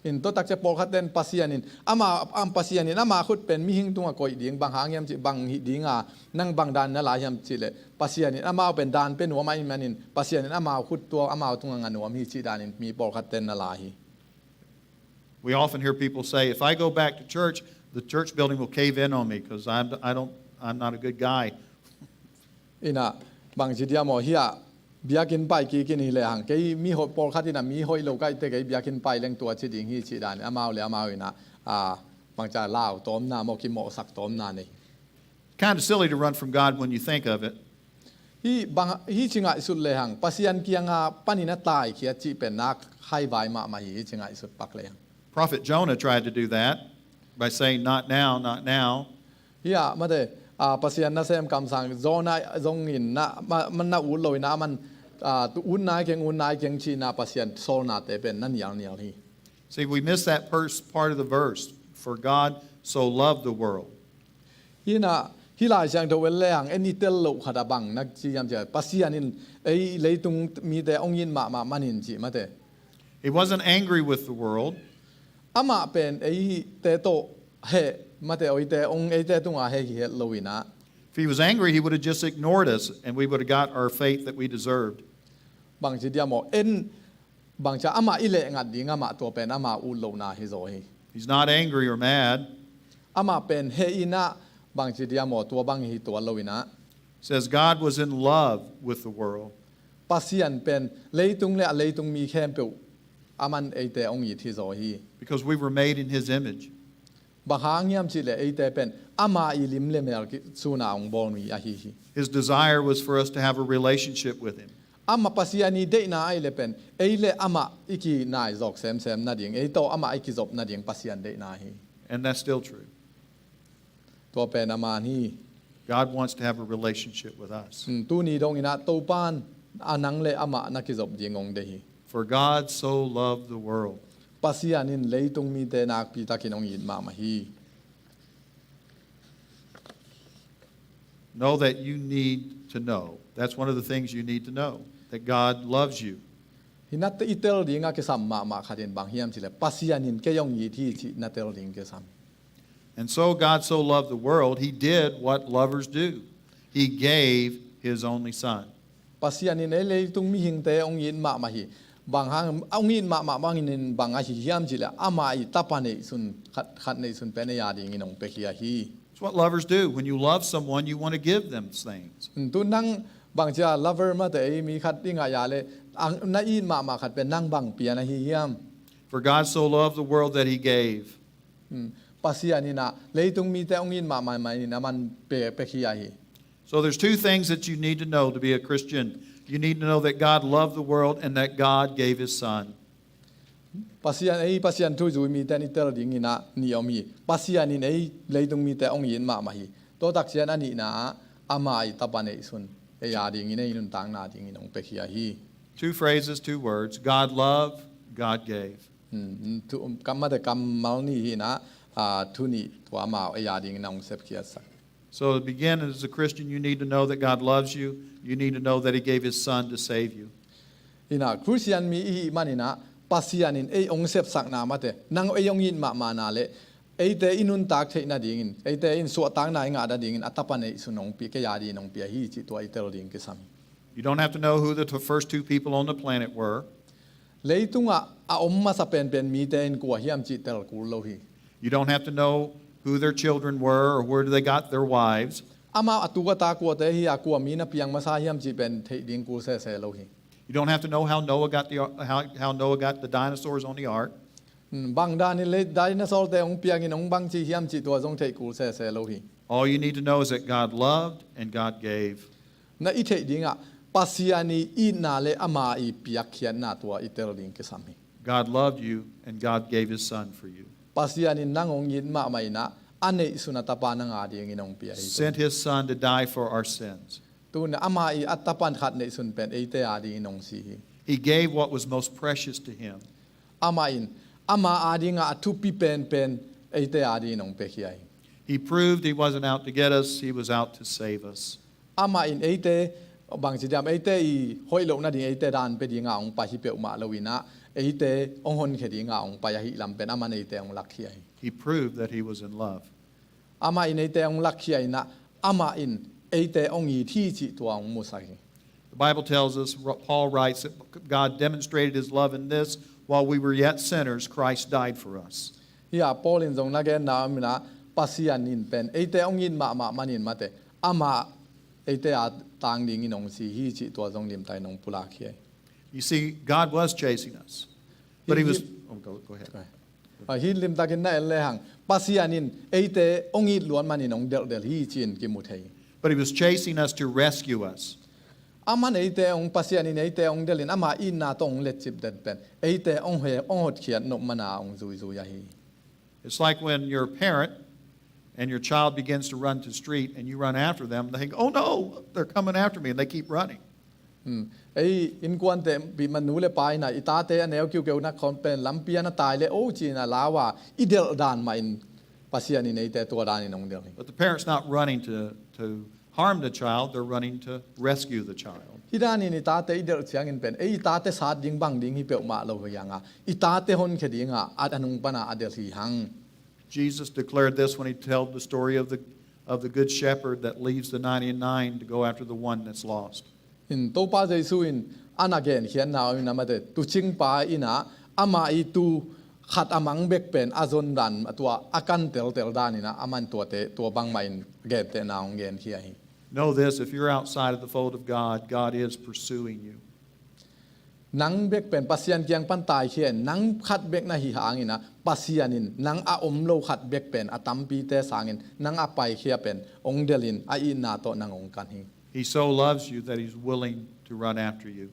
In tua takciang pawlkhatte in Pasian in ama, am, Pasian in ama khut pen mihing tungah koih ding, bang hang hiam cih, bang hih dinga nang bang dan na lai hiam cihleh, Pasian in amau pen dan pia nuam ahih manin Pasian in amau khut tua amau tungah nga nuam hi cih danin mi pawlkhatte in na lai hi. We often hear people say, "If I go back to church, the church building will cave in on me 'cause I'm, I don't, I'm not a good guy." Inah bangci diam aw, hih ah biakinn pai kik in hi lehang, kei mi hoih, pawlkhat inah mi hoih lo ka hih teh kei biakinn pai leng tua ci ding hi cih danin amau le amau inah, ah, bangci a lau tawmna maw, kimawhsak tawmna nei. Kind of silly to run from God when you think of it. Hih bang, hih ci ngaihsut lehang, Pasian kianga panin a taikhia cih pen nak haivai mahmah hi, hih ci ngaihsut pak lehang. Prophet Jonah tried to do that by saying, "Not now, not now." Hih ah mate, ah, Pasian nasem kamsang Jonah zongin na, ma, man na ut lo inah aman, ah, tu ut nai keng, ut nai keng ci-inah Pasian sawlnate pen na nialnial hi. See, we miss that first part of the verse, "For God so loved the world." Hinah, hih Lai Siangtho en lehang en i tel loh khat ah bang na ci hiam cihleh, Pasian in ei leitung mite hong it mahmah manin cih mate. He wasn't angry with the world. Amah pen eite tawh heh mate, eite hong, eite tungah heh hi het lo inah. If he was angry, he would have just ignored us and we would have got our fate that we deserved. Bangci diam aw, en bangci amah i lehngat ding, amah tua pen amah ut lohna hi zaw hi. He's not angry or mad. Amah pen heh inah bangci diam aw, tua bang hi tuan lo inah. Says God was in love with the world. Pasian pen leitung le a leitung mi khempeuh aman eite hong it hi zaw hi. Because we were made in his image. Bang hang hiam cihleh eite pen ama i lim le mel ki-, suna hong bawl mi ahi hi. His desire was for us to have a relationship with him. Amah Pasian i deihna ahih leh pen ei le amah i kinai zawk semsem nading, ei tawh amah i kizop nading Pasian deihna hi. And that's still true. Tua pen a man hi. God wants to have a relationship with us. Hmm, tuni dong inah Topa'n a nang le amah na kizop ding hong deih hi. For God so loved the world. Pasian in leitung mite nakpi takin hong it mahmah hi. Know that you need to know. That's one of the things you need to know, that God loves you. Hih na i tel ding a kisam mahmah khat in bang hiam cihleh, Pasian in kei hong it hi cih na tel ding kisam. And so God so loved the world, he did what lovers do. He gave his only son. Pasian in ei leitung mihingte hong it mahmah hi. Bang hang hong it mahmah bangin bang ahi hiam cihleh, amah i tapa neihsun, khat, khat neihsun pen ei a dingin hong piakhia hi. It's what lovers do. When you love someone, you want to give them things. Tu nang bangci a lover mate, ei mi khat i ngaih a leh, ang, na it mahmah khat pen nang bang pia na hi hiam? For God so loved the world that he gave. Hmm. Pasian inah leitung mite hong it mahmah manin aman pe, piakhia hi. So there's two things that you need to know to be a Christian. You need to know that God loved the world and that God gave his son. Pasian, ei Pasian thu zui mite in i tel ding inah nih om hi. Pasian in ei leitung mite hong it mahmah hi. Tua takciang a nihna ah ama i tapa neihsun ei a dingin, ei nuntakna dingin hong piakhia hi. Two phrases, two words. God loved, God gave. Hmm, thu, kam mate kammal nih hi inah, ah, thu nih tua amau ei a dingin hong sepkhiatsak. So to begin as a Christian, you need to know that God loves you. You need to know that he gave his son to save you. Inah, Christian mi i hih man inah, Pasian in ei hong sepsakna mate, nang ei hong it mahmahna le, eite i nuntak theih nadingin, eite in suahtakna i ngah nadingin a tapa neihsun hong pia, kei a dingin hong pia hi cih tua i tel ding kisam hi. You don't have to know who the t-, first two people on the planet were. Leitungah a om masa penpen mite in kua hiam cih tel kul lo hi. You don't have to know who their children were or where they got their wives. Amau a tu a ta kuate hi a, kua mi na piang masa hiam cih pen theih ding kul sese lo hi. You don't have to know how Noah got the, how, how Noah got the dinosaurs on the ark. Hmm, bang danin le dinosaur te hong piangin hong bang ci hiam cih tua zong theih kul sese lo hi. All you need to know is that God loved and God gave. Na i theih dingah Pasian i itna le ama i piakkhiatna tua i tel ding kisam hi. God loved you and God gave his son for you. Pasian in nang hong it mahmah inah a neihsun a tapa nang a dingin hong pia hi. Sent his son to die for our sins. Tun ama i a tapa khat neihsun pen eite a dingin hong si hi. He gave what was most precious to him. Amah in ama a dingah a thupi penpen eite a dingin hong pekhia hi. He proved he wasn't out to get us, he was out to save us. Amah in eite bangci diam, eite i hoih loh nading, eite dan pe dingah hong pai hi peuhmah lo inah eite hong honkhia dingah hong pai ahih lam pen aman eite hong lakkhia hi. He proved that he was in love. Amah in eite hong lakkhia inah amah in eite hong it hi cih tua hong musak hi. The Bible tells us, Paul writes, that God demonstrated his love in this, while we were yet sinners, Christ died for us. Hi-a Paul in zong na genna om inah Pasian in pen eite hong it mahmah manin mate amah eite a tang dingin hong si hi cih tua zong limtakin hong pulak hi. You see, God was chasing us. But he was, oh, go, go ahead. Hi limtakin na en lehang Pasian in eite hong it luat manin hong delhdelh hi ci-in kimu thei. But he was chasing us to rescue us. Aman eite hong, Pasian in eite hong delhin ama itna tawh hong letcip den pen eite hong he, hong hotkhiat nop mana hong zuizui ahi. It's like when you're a parent and your child begins to run to the street and you run after them, they think, "Oh no, they're coming after me," and they keep running. Hmm. Ei innkuante bihman nu le pa inah i tate a neu kiukeu na khawng pen lampi ah na tai le o ci-in a lau a i delh dan mah in Pasian in eite tua danin hong delh hi. But the parent's not running to, to harm the child, they're running to rescue the child. Hi danin i tate i delh ciangin pen ei i tate sat ding bang ding hi peuhmah lo hi hang a, i tate honkhia dingah a nung pana a delh hi hang. Jesus declared this when he told the story of the, of the good shepherd that leaves the ninety-nine to go after the one that's lost. In Topa Jesu in a na genkhiatna om inah mate tuucingpa inah ama i tuu khat a mang bek pen a zon dan, a tua a kan teltel dan inah aman tuate tua bangmah in gentehna hong genkhia hi. Know this, if you're outside of the fold of God, God is pursuing you. Nang bek pen Pasian kiang pan taikhia in, nang khat bek na hi hang inah Pasian in nang a om lo khat bek pen a tampite sangin nang a paikhia pen hong delhin a itna tawh nang hong kan hi. He so loves you that he's willing to run after you.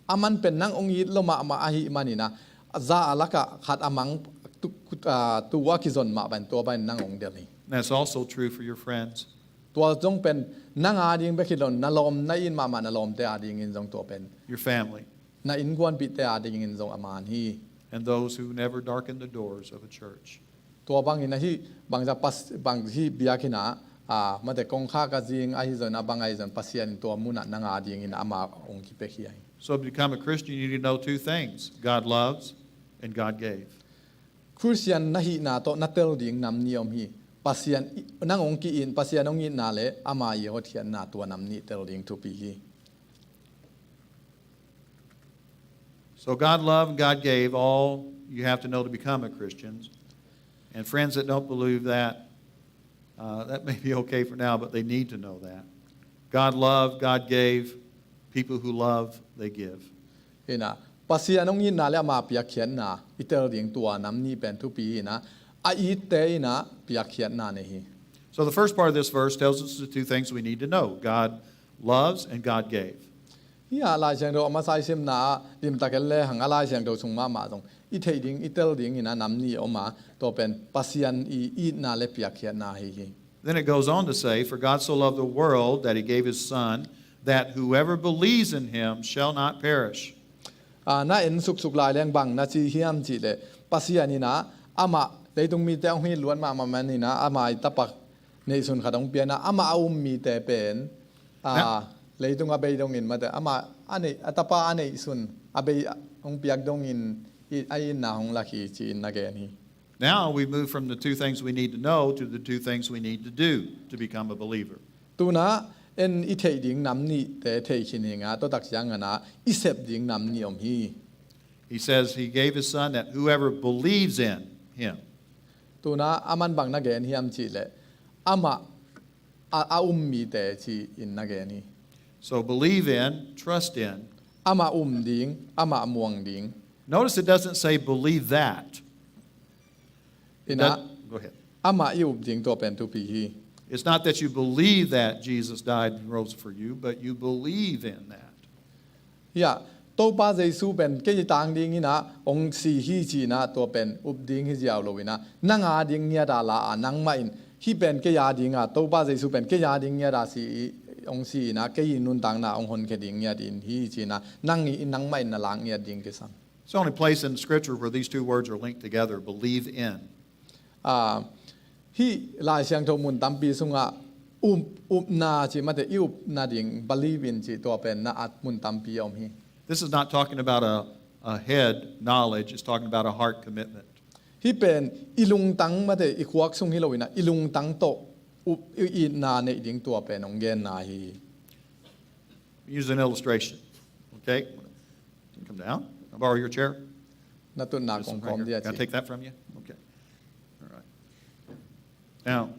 Aman pen nang hong it lo mahmah ahih manin a za a lakah khat a mang tu, ah, tuu a kizon mah bangin tua bangin nang hong delh hi. That's also true for your friends. Tua zong pen nang a ding bek hi lo in na lawm, na it mahmah na lawmte a dingin zong tua pen. Your family. Na innkuanpihte a dingin zong a man hi. And those who never darken the doors of a church. Tua bangin ahi bangza pas, bang hi biakinn ah, ah, mate kongkhak a zing ahi zong a bang ahi zong Pasian in tua munah nang a dingin ama hong kipekhia hi. So to become a Christian, you need to know two things. God loves and God gave. Christian na hihna tawh na tel ding nam nih om hi. Pasian i, nang hong ki-it, Pasian hong itna le ama i hotkhiatna tua nam nih tel ding thupi hi. So God loved and God gave, all you have to know to become a Christian. And friends that don't believe that, uh, that may be okay for now, but they need to know that. God loved, God gave. People who love, they give. Inah, Pasian hong itna le ama piakkhiatna i tel ding tua nam nih pen thupi inah, a itte inah piakkhiatna nei hi. So the first part of this verse tells us the two things we need to know. God loves and God gave. Hi-a Lai Siangtho a masa i simna ah limtak en lehang a Lai Siangtho sung mahmah zong i theih ding, i tel ding inah nam nih om a, tua pen Pasian i itna le piakkhiatna ahi hi. Then it goes on to say, "For God so loved the world that he gave his son, that whoever believes in him shall not perish." Ah, na en suksuk lai leng bang na ci hiam cihleh Pasian inah amah leitung mite hong it luat mahmah man inah ama i tapa neihsun khat hong pia inah amah a um mite pen, ah, leitung a bei dongin mate amah a neih, a tapa a neihsun a bei hong piak dongin i, a itna hong lak hi ci-in na gen hi. Now we move from the two things we need to know to the two things we need to do to become a believer. Tuna en i theih ding nam nihte thei khin hi nga, tua tak ciangin ah i sep ding nam nih om hi. He says he gave his son that whoever believes in him. Tuna aman bang na gen hiam cihleh, amah a, a um mite ci-in na gen hi. So believe in, trust in. Amah um ding, amah muang ding. Notice it doesn't say believe that. It Ina, does- go ahead. Amah i up ding tua pen thupi hi. It's not that you believe that Jesus died and rose for you, but you believe in that. Ya, Topa Jesu pen kei tang dingin ah hong si hi ci-in ah tua pen up ding hi ziau lo-in ah, nang a ding ngiat a la a, nangmah in hih pen kei a ding a, Topa Jesu pen kei a ding ngiat a si, hong si-in ah, kei i nuntakna hong honkhia ding ngiat in hi ci-in ah, nang i, nangmah in na lak ngiat ding kisam. It's the only place in Scripture where these two words are linked together, believe in. Ah, hih Lai Siangtho mun tampi sungah up, upna ci mate, i upna ding, believe in ci tua pen na at mun tampi om hi. This is not talking about a, a head knowledge, it's talking about a heart commitment. Hih pen i lungtang mate, i khuak sung hi lo-in ah, i lungtang tawh up, i, i na neih ding tua pen hong genna hi. Use an illustration, okay? Come down. I'll borrow your chair. Na tutna kong khawm dia ci. Can I take that from you? Okay. All right. Now,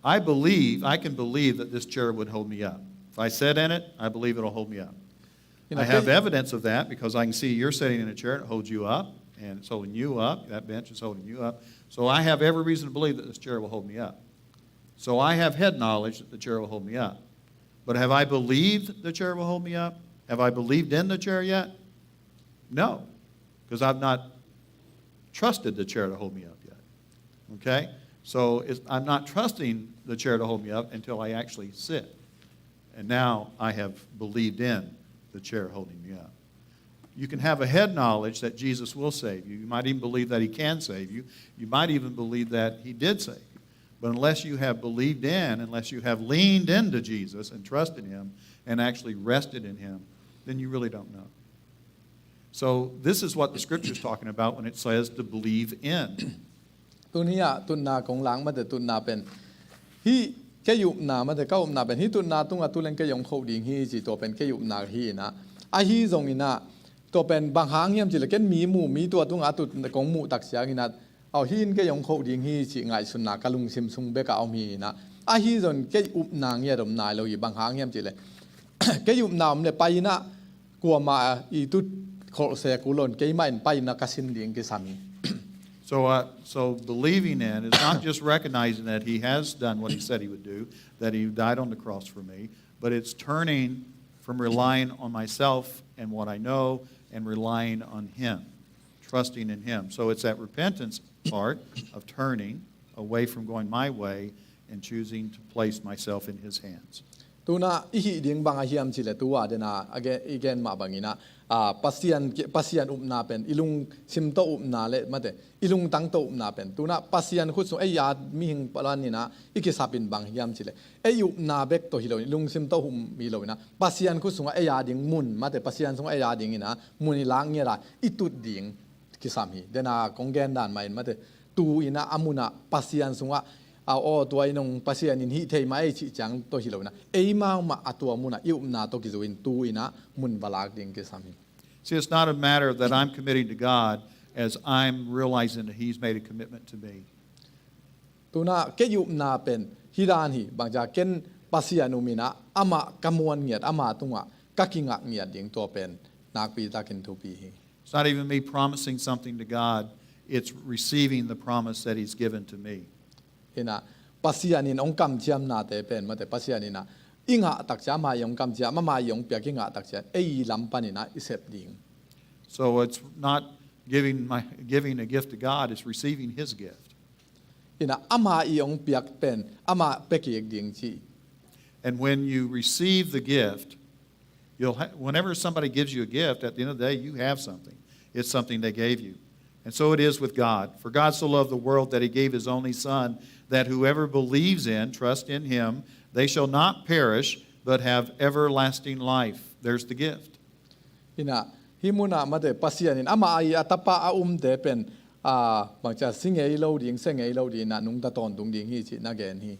I believe, I can believe that this chair would hold me up. If I sit in it, I believe it'll hold me up. I have evidence of that because I can see you're sitting in a chair and it holds you up, and it's holding you up. That bench is holding you up. So I have every reason to believe that this chair will hold me up. So I have head knowledge that the chair will hold me up. But have I believed the chair will hold me up? Have I believed in the chair yet? No, because I've not trusted the chair to hold me up yet. Okay? So it's, I'm not trusting the chair to hold me up until I actually sit. And now I have believed in the chair holding me up. You can have a head knowledge that Jesus will save you. You might even believe that he can save you. You might even believe that he did save you. But unless you have believed in, unless you have leaned into Jesus and trusted him and actually rested in him, then you really don't know. So this is what the scripture is talking about when it says to believe in. Tuni-ah tutna kong lak mate, tutna pen hih kei upna mate, ka upna pen hih tutna tungah tu leng kei hong khoh ding hi ci, tua pen kei upna hi-in ah. Ahi zongin ah, tua pen bang hang hiam cihleh, ken mi mu, mi tua tungah a tut kong muh tak ciangin ah, aw, hih in kei hong khoh ding hi ci ngaihsutna ka lungsim sung bekah om hi-in ah. Ahi zongin kei upna ngiat om nai lo hi, bang hang hiam cihleh, kei upna om leh pai-in ah, kuamah i tut kholh se kul lo-in, keimah in pai-in ah ka sin ding kisam hi. So, uh, so believing in is not just recognizing that he has done what he said he would do, that he died on the cross for me, but it's turning from relying on myself and what I know and relying on him, trusting in him. So it's that repentance part of turning away from going my way and choosing to place myself in his hands. Tuna i hih ding bang a hiam cihleh, tu-a dena a gen, i gen mah bangin ah, ah, Pasian, Pasian upna pen i lungsim tawh upna le mate, i lungtang tawh upna pen, tuna Pasian khut sung ei a mihing palan-in ah i kisap in bang hiam cihleh, ei upna bek tawh hi lo-in, i lungsim tawh um hi lo-in ah, Pasian khut sungah ei a ding mun mate, Pasian sungah ei a dingin ah mun i lak ngiat a i tut ding kisam hi. Dena kong gen dan mah in mate, tu-in ah a munah Pasian sungah, a, aw, tua in hong Pasian in hih thei mah ei cih ciang tawh hi lo-in ah, eimau mah a tua munah i upna tawh kizui-in tu-in ah mun va lak ding kisam hi. See, it's not a matter that I'm committing to God as I'm realizing that he's made a commitment to me. Tuna kei upna pen hih dan hi, bangcia ken Pasian um-in ah amah ka muan ngiat, ama tungah ka kingak ngiat ding, tua pen nakpi takin thupi hi. It's not even me promising something to God, it's receiving the promise that he's given to me. Hi-in ah, Pasian in hong kamciamnate pen mate, Pasian in ah i ngah tak ciang, ama i hong kamciam, ama i hong piak i ngah tak ciang, ei lam panin ah i sep ding. So it's not giving my, giving a gift to God, it's receiving his gift. Hi-in ah, ama i hong piak pen ama pia kik ding ci. And when you receive the gift, you'll ha-, whenever somebody gives you a gift, at the end of the day, you have something. It's something they gave you. And so it is with God. For God so loved the world that he gave his only Son, that whoever believes in, trusts in him, they shall not perish, but have everlasting life. There's the gift. Hi-in ah, Hih munah mate Pasian in amah a i a tapa a umte pen, a, bangcia si ngei lo ding, sia ngei lo ding inah nungta tawntung ding hi cih na gen hi.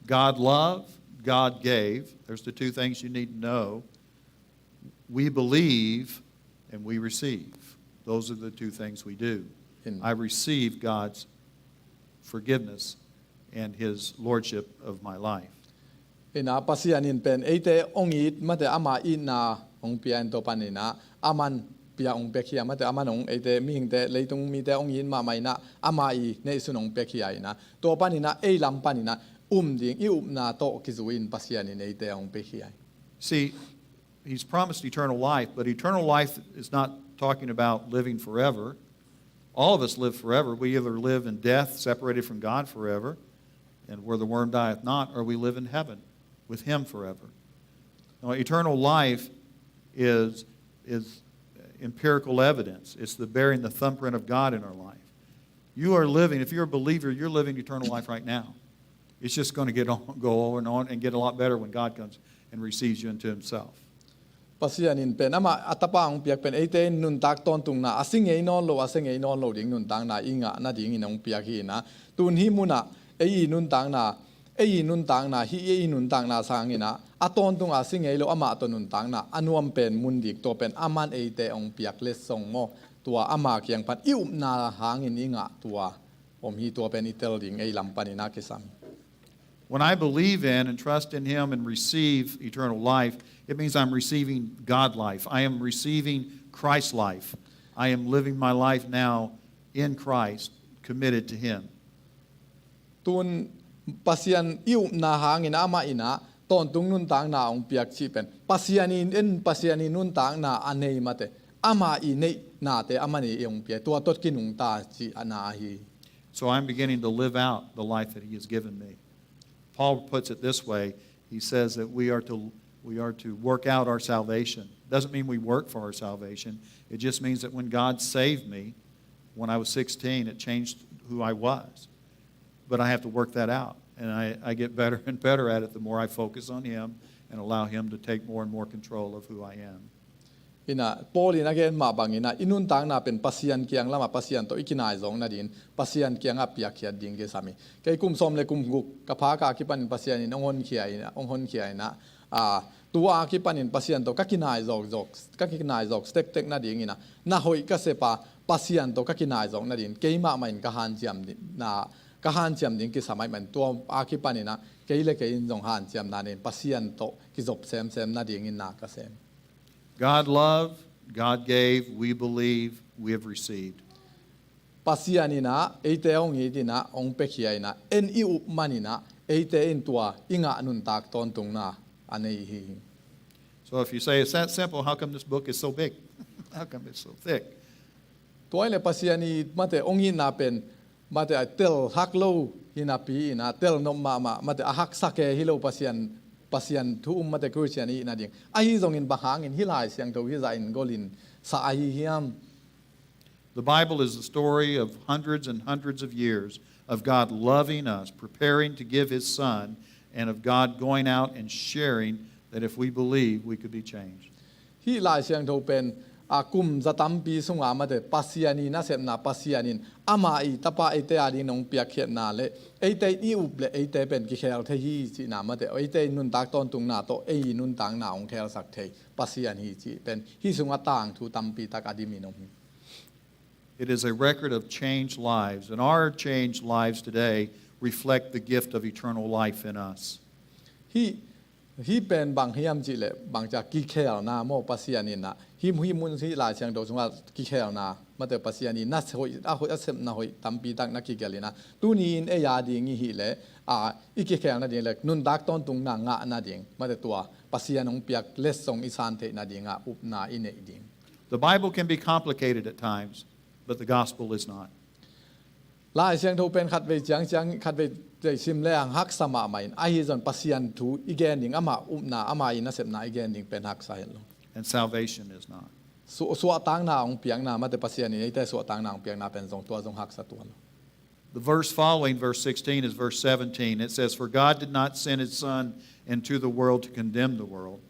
God love, God gave. There's the two things you need to know. We believe and we receive. Those are the two things we do. In- I receive God's forgiveness and his lordship of my life. Inah Pasian in pen eite hong it mate ama itna hong pia in tua paninah aman pia hong pek hi a mate aman hong eite mihingte leitung mite hong it mahmah inah ama i neihsun hong pek hi a inah tua paninah ei lam paninah um ding i upna tawh kizui in Pasian in eite hong pek hi a. See, he's promised eternal life, but eternal life is not talking about living forever. All of us live forever. We either live in death, separated from God forever, and where the worm dieth not, or we live in heaven with him forever. Now, eternal life is, is empirical evidence. It's the bearing the thumbprint of God in our life. You are living, if you're a believer, you're living eternal life right now. It's just gonna get on, go on and on and get a lot better when God comes and receives you into himself. Pasian in pen amah a tapa hong piak pen eite in nuntak tawntungna a si ngei nawn lo a sia ngei nawn lo ding nuntakna i ngah nadingin hong piak hi inah tun hih munah ei i nuntakna ei i nuntakna hih ei i nuntakna sanginah a tawntunga a si ngei lo amah tawh nuntakna a nuam pen mun dik tua pen aman eite hong piak letsong maw tua ama kiang pan i upna hangin i ngah tua om hi tua pen i tel ding ei lam paninah kisam hi. When I believe in and trust in him and receive eternal life, it means I'm receiving God life. I am receiving Christ life. I am living my life now in Christ, committed to him. Tun Pasian i upna hangin amah inah tawntung nuntakna hong piak cih pen Pasian in en Pasian in nuntakna a nei mate ama i neihnate aman i hong pia tua tot kinungta cih a na ahi. So I'm beginning to live out the life that he has given me. Paul puts it this way. He says that we are to, we are to work out our salvation. Doesn't mean we work for our salvation. It just means that when God saved me, when I was sixteen, it changed who I was. But I have to work that out. And I, I get better and better at it the more I focus on him and allow him to take more and more control of who I am. Inah Paul in a gen mah banginah i nuntakna pen Pasian kiang lamah Pasian tawh i kinaizawk nadingin Pasian kiangah piakkhiat ding kisam hi. Kei kum sawm le kum guk ka phaka kipanin Pasian in hong honkhia inah hong honkhia inah a tua kipanin Pasian tawh ka kinaizawk zawk ka kinaizawk tektek nadinginah na hoih ka sepa Pasian tawh ka kinaizawk nadingin kei mahmah in ka hanciam ding na ka hanciam ding kisam ahih manin tua a kipaninah kei le kei in zong hanciam nadingin Pasian tawh kizop semsem nadingin na ka sem. God love, God gave, we believe, we have received. Pasian inah eite hong it inah hong pekhia inah en i up maninah eite in tua i ngah nuntak tawntungna a nei hi. So if you say it's that simple, how come this book is so big? How come it's so thick? Tua ile Pasian i mate hong itna pen mate a tel hak lo hinapi inah tel nop mahmah mate a haksa ke hi lo Pasian Pasian thu um mate Christian i itna ding ahi zongin bang hangin hih Lai Siangtho hi zahin golin sa ahi hiam? The Bible is the story of hundreds and hundreds of years of God loving us, preparing to give his son, and of God going out and sharing that if we believe, we could be changed. Hih Lai Siangtho pen a kum za tampi sunga mate Pasian i nasepna Pasian in ama i tapa eite ading nong piakkhiatna le eite i up le eite pen kikhel thei hi cihna mate eite i nuntak tawntungna tawh ei i nuntakna hong khelsak thei Pasian hi cih pen hih sungah tangthu tampi tak a dimin om hi. It is a record of changed lives, and our changed lives today reflect the gift of eternal life in us. Hih, hih pen bang hiam cihleh bangcia kikhelna maw Pasian inah hih, hih mun hih Lai Siangtho sungah kikhelna mate Pasian i na hoih a hoih a sepna hoih tampi tak na kigelh inah tuni in ei a ding i hih leh a i kikhel nading le nuntak tawntungna ngah nading mate tua Pasian hong piak letsong i san theih nadingah upna i neih ding. The Bible can be complicated at times, but the gospel is not. Lai Siangtho pen khatvei ciangciang khatvei tei sim le ang haksa mahmah in ahi zon Pasian thu i gen ding ama upna ama i nasepna i gen ding pen haksa het lo. And salvation is not. Su- suahtakna hong piakna mate Pasian in eite suahtakna hong piakna pen zong tua zong haksa tuan lo. The verse following, verse sixteen, is verse seventeen. It says, "For God did not send his Son into the world to condemn the world."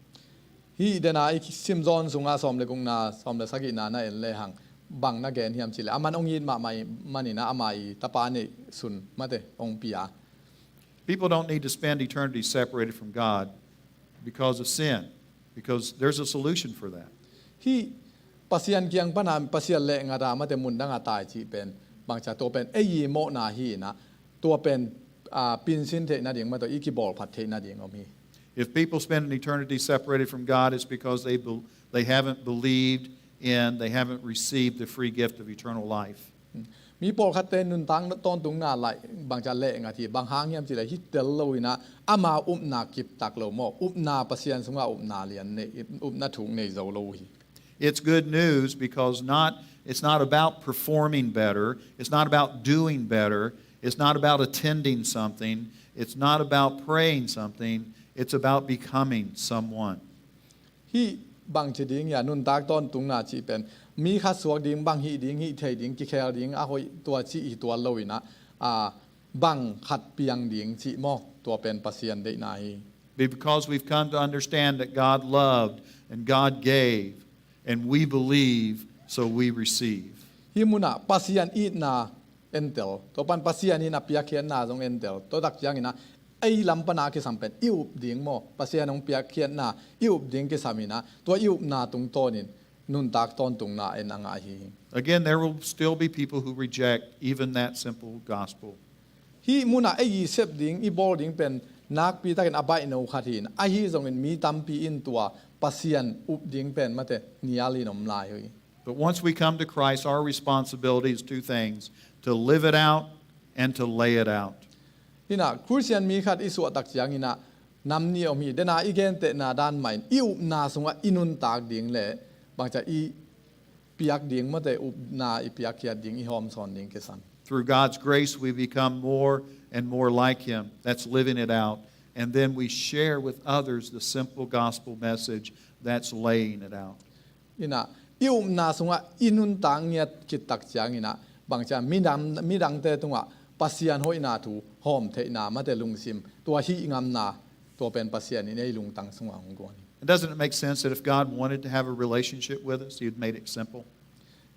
Hih dena i sim zawn sunga sawm le gukna, sawm le sagihna na en lehang bang na gen hiam cihleh, aman hong it mahmah ih maninah ama i tapa neihsun mate hong pia. People don't need to spend eternity separated from God because of sin, because there's a solution for that. Hih Pasian kiang pana Pasian lehngatah mate mundanga tai cih pen bangcia tua pen ei i mawhna hi inah, tua pen ah, pinsin theih nading mate i kibawlphat theih nading om hi. If people spend an eternity separated from God, it's because they, be, they haven't believed in, they haven't received the free gift of eternal life. Mi pawlkhatte nuntak tawntungna laih bangcia lehngat hi, bang hang hiam cihleh hih tel lo inah ama upna kiptak lo maw, upna Pasian sunga upna lian nei, upna thuk nei zo lo uh hi. It's good news because not, it's not about performing better. It's not about doing better. It's not about attending something. It's not about praying something. It's about becoming someone. Hih bangci ding ia nuntak tawntungna cih pen mi khat suak ding, bang hih ding, hih thei ding, kikhel ding a hoih tua cih hi tuan lo inah, ah, bang khat piang ding cih maw, tua pen Pasian deihna hi. Because we've come to understand that God loved and God gave and we believe, so we receive. Hih munah Pasian itna entel, tua pan Pasian in a piakkhiatna zong entel, tua tak cianginah ei lam pana kisam pen i up ding maw, Pasian hong piakkhiatna i up ding kisam inah, tua i upna tungtawnin nuntak tawntungna en a ngah hi. Again, there will still be people who reject even that simple gospel. Hih munah ei i sep ding, i bawl ding pen nakpi takin a baihno khat hi in, ahi zongin mi tampi in tua Pasian up ding pen mate nial in om lai uh hi. But once we come to Christ, our responsibility is two things, to live it out and to lay it out. Hinah Khristian mi khat i suahtak cianginah nam nih om hi. Dena i gentehna dan mahin i upna sungah i nuntak ding le bangcia i piak ding mate upna i piakkhiat ding, i hawmsawn ding kisam. Through God's grace, we become more and more like Him. That's living it out. And then we share with others the simple gospel message. That's laying it out. Inah i upna sungah i nuntak ngiat khittak cianginah bangcia midang, midangte tungah Pasian hoihna thu hawm theihna mate lungsim, tua hih ngamna, tua pen Pasian in ei lungtang sungah hong guan hi. And doesn't it make sense that if God wanted to have a relationship with us, He would made it simple?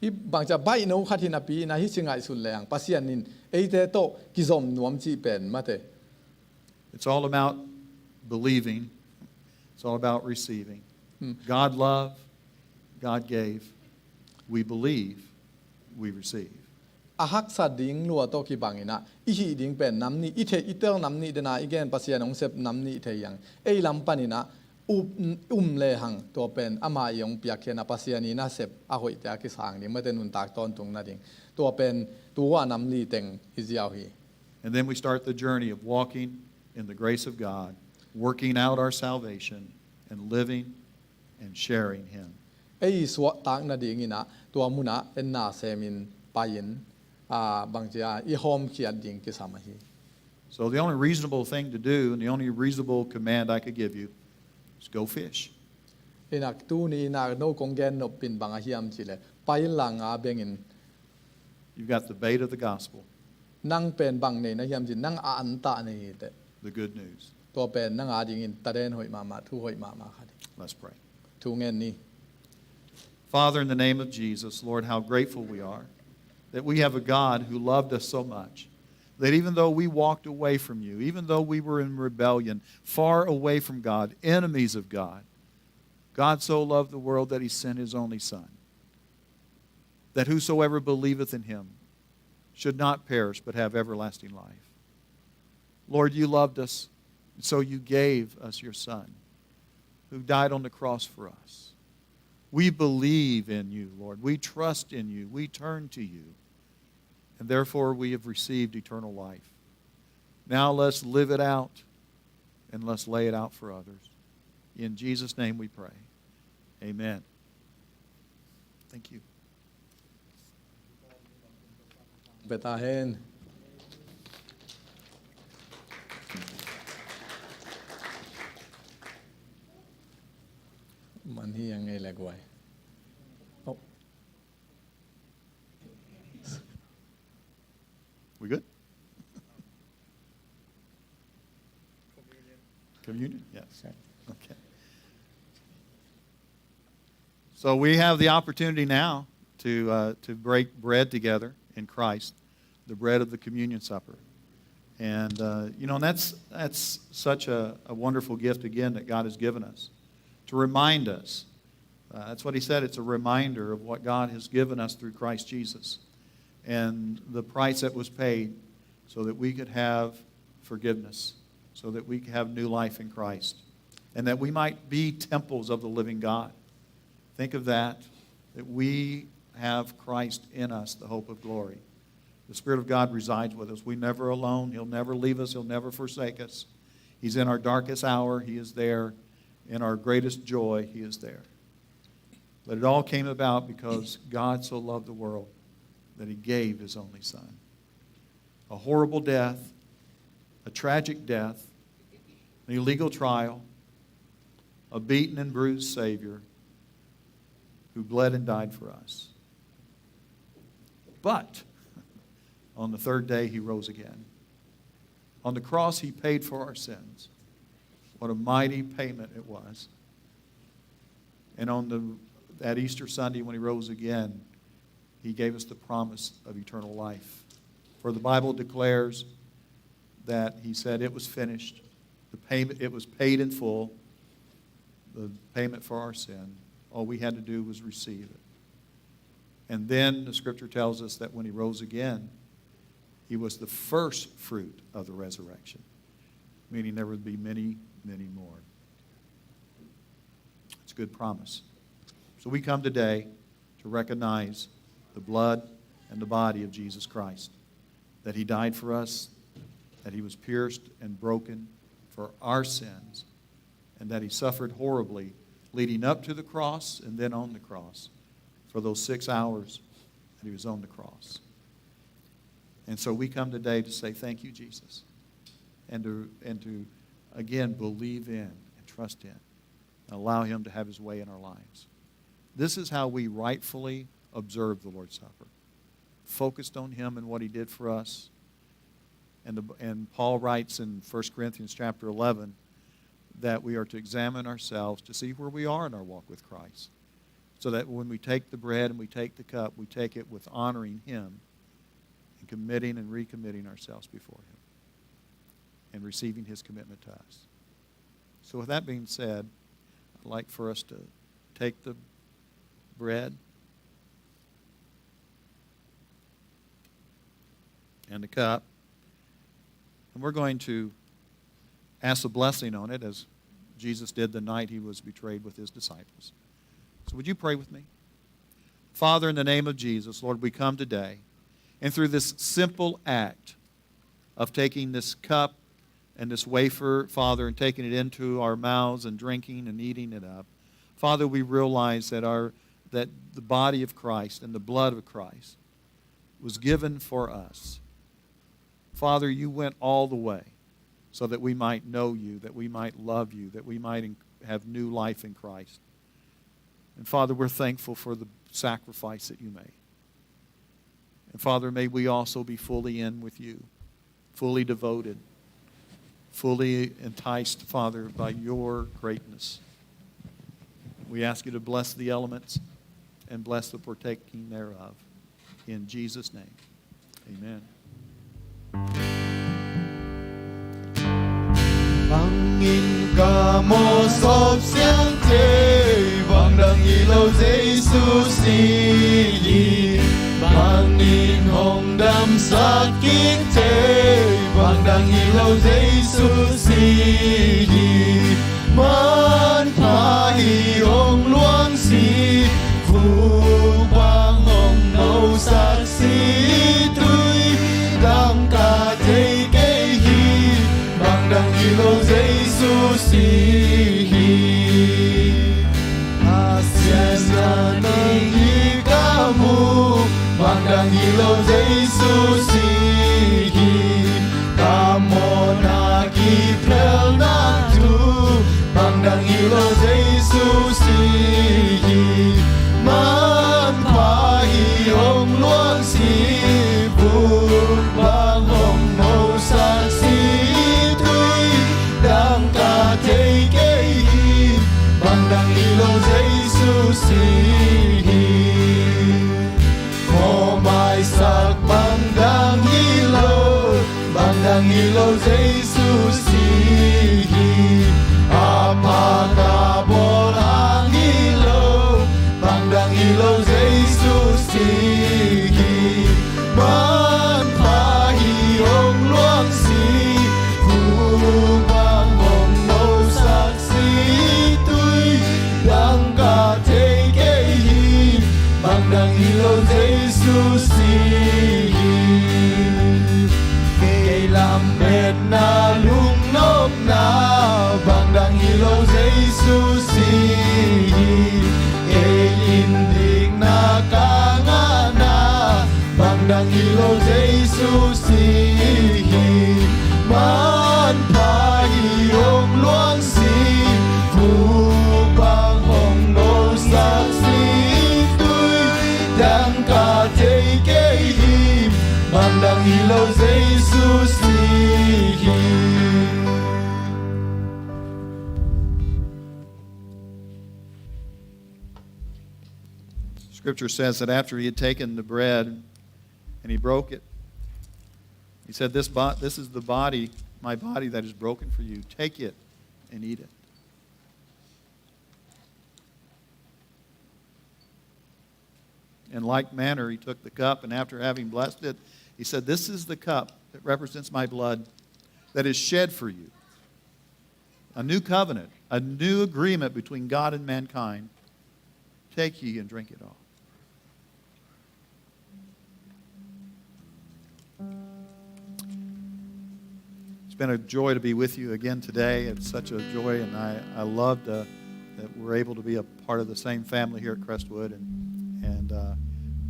Hih bangcia baihno khat hi napi inah hih ci ngaihsun lehang Pasian in eite tawh kizom nuam cih pen mate. It's all about believing. It's all about receiving. God love, God gave. We believe, we receive. A haksa ding lua tawh kibanginah i hih ding pen nam nih, i theih i tel nam nih, dena i gen Pasian hong sep nam nih thei hiang. Ei lam paninah up, um lehang tua pen ama i hong piakkhiatna, Pasian i nasep a hoihte a kisang ding mate nuntak tawntung nading, tua pen tu-a nam nih teng i ziau hi. And then we start the journey of walking in the grace of God, working out our salvation, and living and sharing Him. Ei suahtak nadinginah tua munah en nasemin pai-in, ah, bangcia i hawmkhiat ding kisam ahi. So the only reasonable thing to do and the only reasonable command I could give you is go fish. Inah tuni inah no kong gen nop pen bang a hiam cihleh pai inla nga bengin. You've got the bait of the gospel. Nang pen bang nei na hiam cih, nang a antah nei hi teh. The good news. Tua pen nang a dingin taden hoih mahmah, thu hoih mahmah khat hi. Let's pray. Thu ngen ni. Father, in the name of Jesus, Lord, how grateful we are that we have a God who loved us so much that even though we walked away from you, even though we were in rebellion, far away from God, enemies of God, God so loved the world that He sent His only Son, that whosoever believeth in Him should not perish but have everlasting life. Lord, you loved us, and so you gave us your Son, who died on the cross for us. We believe in you, Lord. We trust in you. We turn to you. And therefore, we have received eternal life. Now let's live it out and let's lay it out for others. In Jesus' name we pray. Amen. Thank you. Beta hen. Man hi ang ele guai. Oh. We good? Communion? Yes. Okay. Okay. So we have the opportunity now to, uh, to break bread together in Christ, the bread of the communion supper. And, uh, you know, that's, that's such a, a wonderful gift, again, that God has given us to remind us. Uh, that's what he said. It's a reminder of what God has given us through Christ Jesus and the price that was paid so that we could have forgiveness, so that we could have new life in Christ, and that we might be temples of the living God. Think of that, that we have Christ in us, the hope of glory. The Spirit of God resides with us. We're never alone. He'll never leave us. He'll never forsake us. He's in our darkest hour. He is there. In our greatest joy, he is there. But it all came about because God so loved the world that he gave his only Son. A horrible death, a tragic death, an illegal trial, a beaten and bruised Savior who bled and died for us. But on the third day, he rose again. On the cross, he paid for our sins. What a mighty payment it was. And on the, that Easter Sunday, when he rose again, he gave us the promise of eternal life. For the Bible declares that he said, "It was finished." The payment, it was paid in full, the payment for our sin. All we had to do was receive it. And then the scripture tells us that when he rose again, he was the first fruit of the resurrection, meaning there would be many, many more. It's a good promise. So we come today to recognize the blood and the body of Jesus Christ, that he died for us, that he was pierced and broken for our sins, and that he suffered horribly leading up to the cross and then on the cross for those six hours that he was on the cross. And so we come today to say, "Thank you, Jesus," and to, and to again believe in and trust in and allow him to have his way in our lives. This is how we rightfully observe the Lord's Supper, focused on him and what he did for us. And, the, and Paul writes in First Corinthians chapter eleven that we are to examine ourselves to see where we are in our walk with Christ, so that when we take the bread and we take the cup, we take it with honoring him and committing and recommitting ourselves before him and receiving his commitment to us. So with that being said, I'd like for us to take the bread and the cup, and we're going to ask a blessing on it, as Jesus did the night he was betrayed with his disciples. So would you pray with me? Father, in the name of Jesus, Lord, we come today, and through this simple act of taking this cup and this wafer, Father, and taking it into our mouths and drinking and eating it up, Father, we realize that our, that the body of Christ and the blood of Christ was given for us. Father, you went all the way so that we might know you, that we might love you, that we might in-, have new life in Christ. And Father, we're thankful for the sacrifice that you made. And Father, may we also be fully in with you, fully devoted, fully enticed, Father, by your greatness. We ask you to bless the elements and bless the partaking thereof. In Jesus' name, amen. Bangin ka mawh sawp siang thei, bang dang hi lo Jesu si hi. Bangin hong damsak kik thei, bang dang hi lo Jesu si hi. Manpha hi hong luang si, vuk bang hong nosak si, tui dang ka thei kei hi, bang dang hi lo Jesu si hi. A siatna nih hi ka mu, bang dang hi lo Jesu si hi. Ka mawhna kiphelna thu, bang dang hi lo Jesu si hi. Manpha hi hong luang si, vuk bang hong nosak si, tui dang ka thei kei hi, bang dang hi lo Jesu si Jesu si hi. A pha ka bawl hang hi lo, bang dang hi lo Jesu si hi. Manpha hi hong luang si, vuk bang hong nosak si, tui dang ka thei kei hi, bang dang hi lo Jesu si hi. Kei lametna lungnopna, bang dang hi lo Jesu si hi. Kei indikna ka ngahna, bang dang hi lo Jesu si hi. Manpha hi hong luang si, vuk bang hong nosak si, tui dang ka thei kei hi, bang dang hi lo Jesu si hi. Scripture says that after he had taken the bread and he broke it, he said, "This bo-, this is the body, my body that is broken for you. Take it and eat it." In like manner, he took the cup, and after having blessed it, he said, "This is the cup that represents my blood that is shed for you. A new covenant, a new agreement between God and mankind. Take ye and drink it all." It's been a joy to be with you again today. It's such a joy, and I, I love to, that we're able to be a part of the same family here at Crestwood, and, and uh,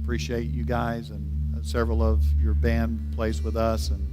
appreciate you guys, and several of your band plays with us, and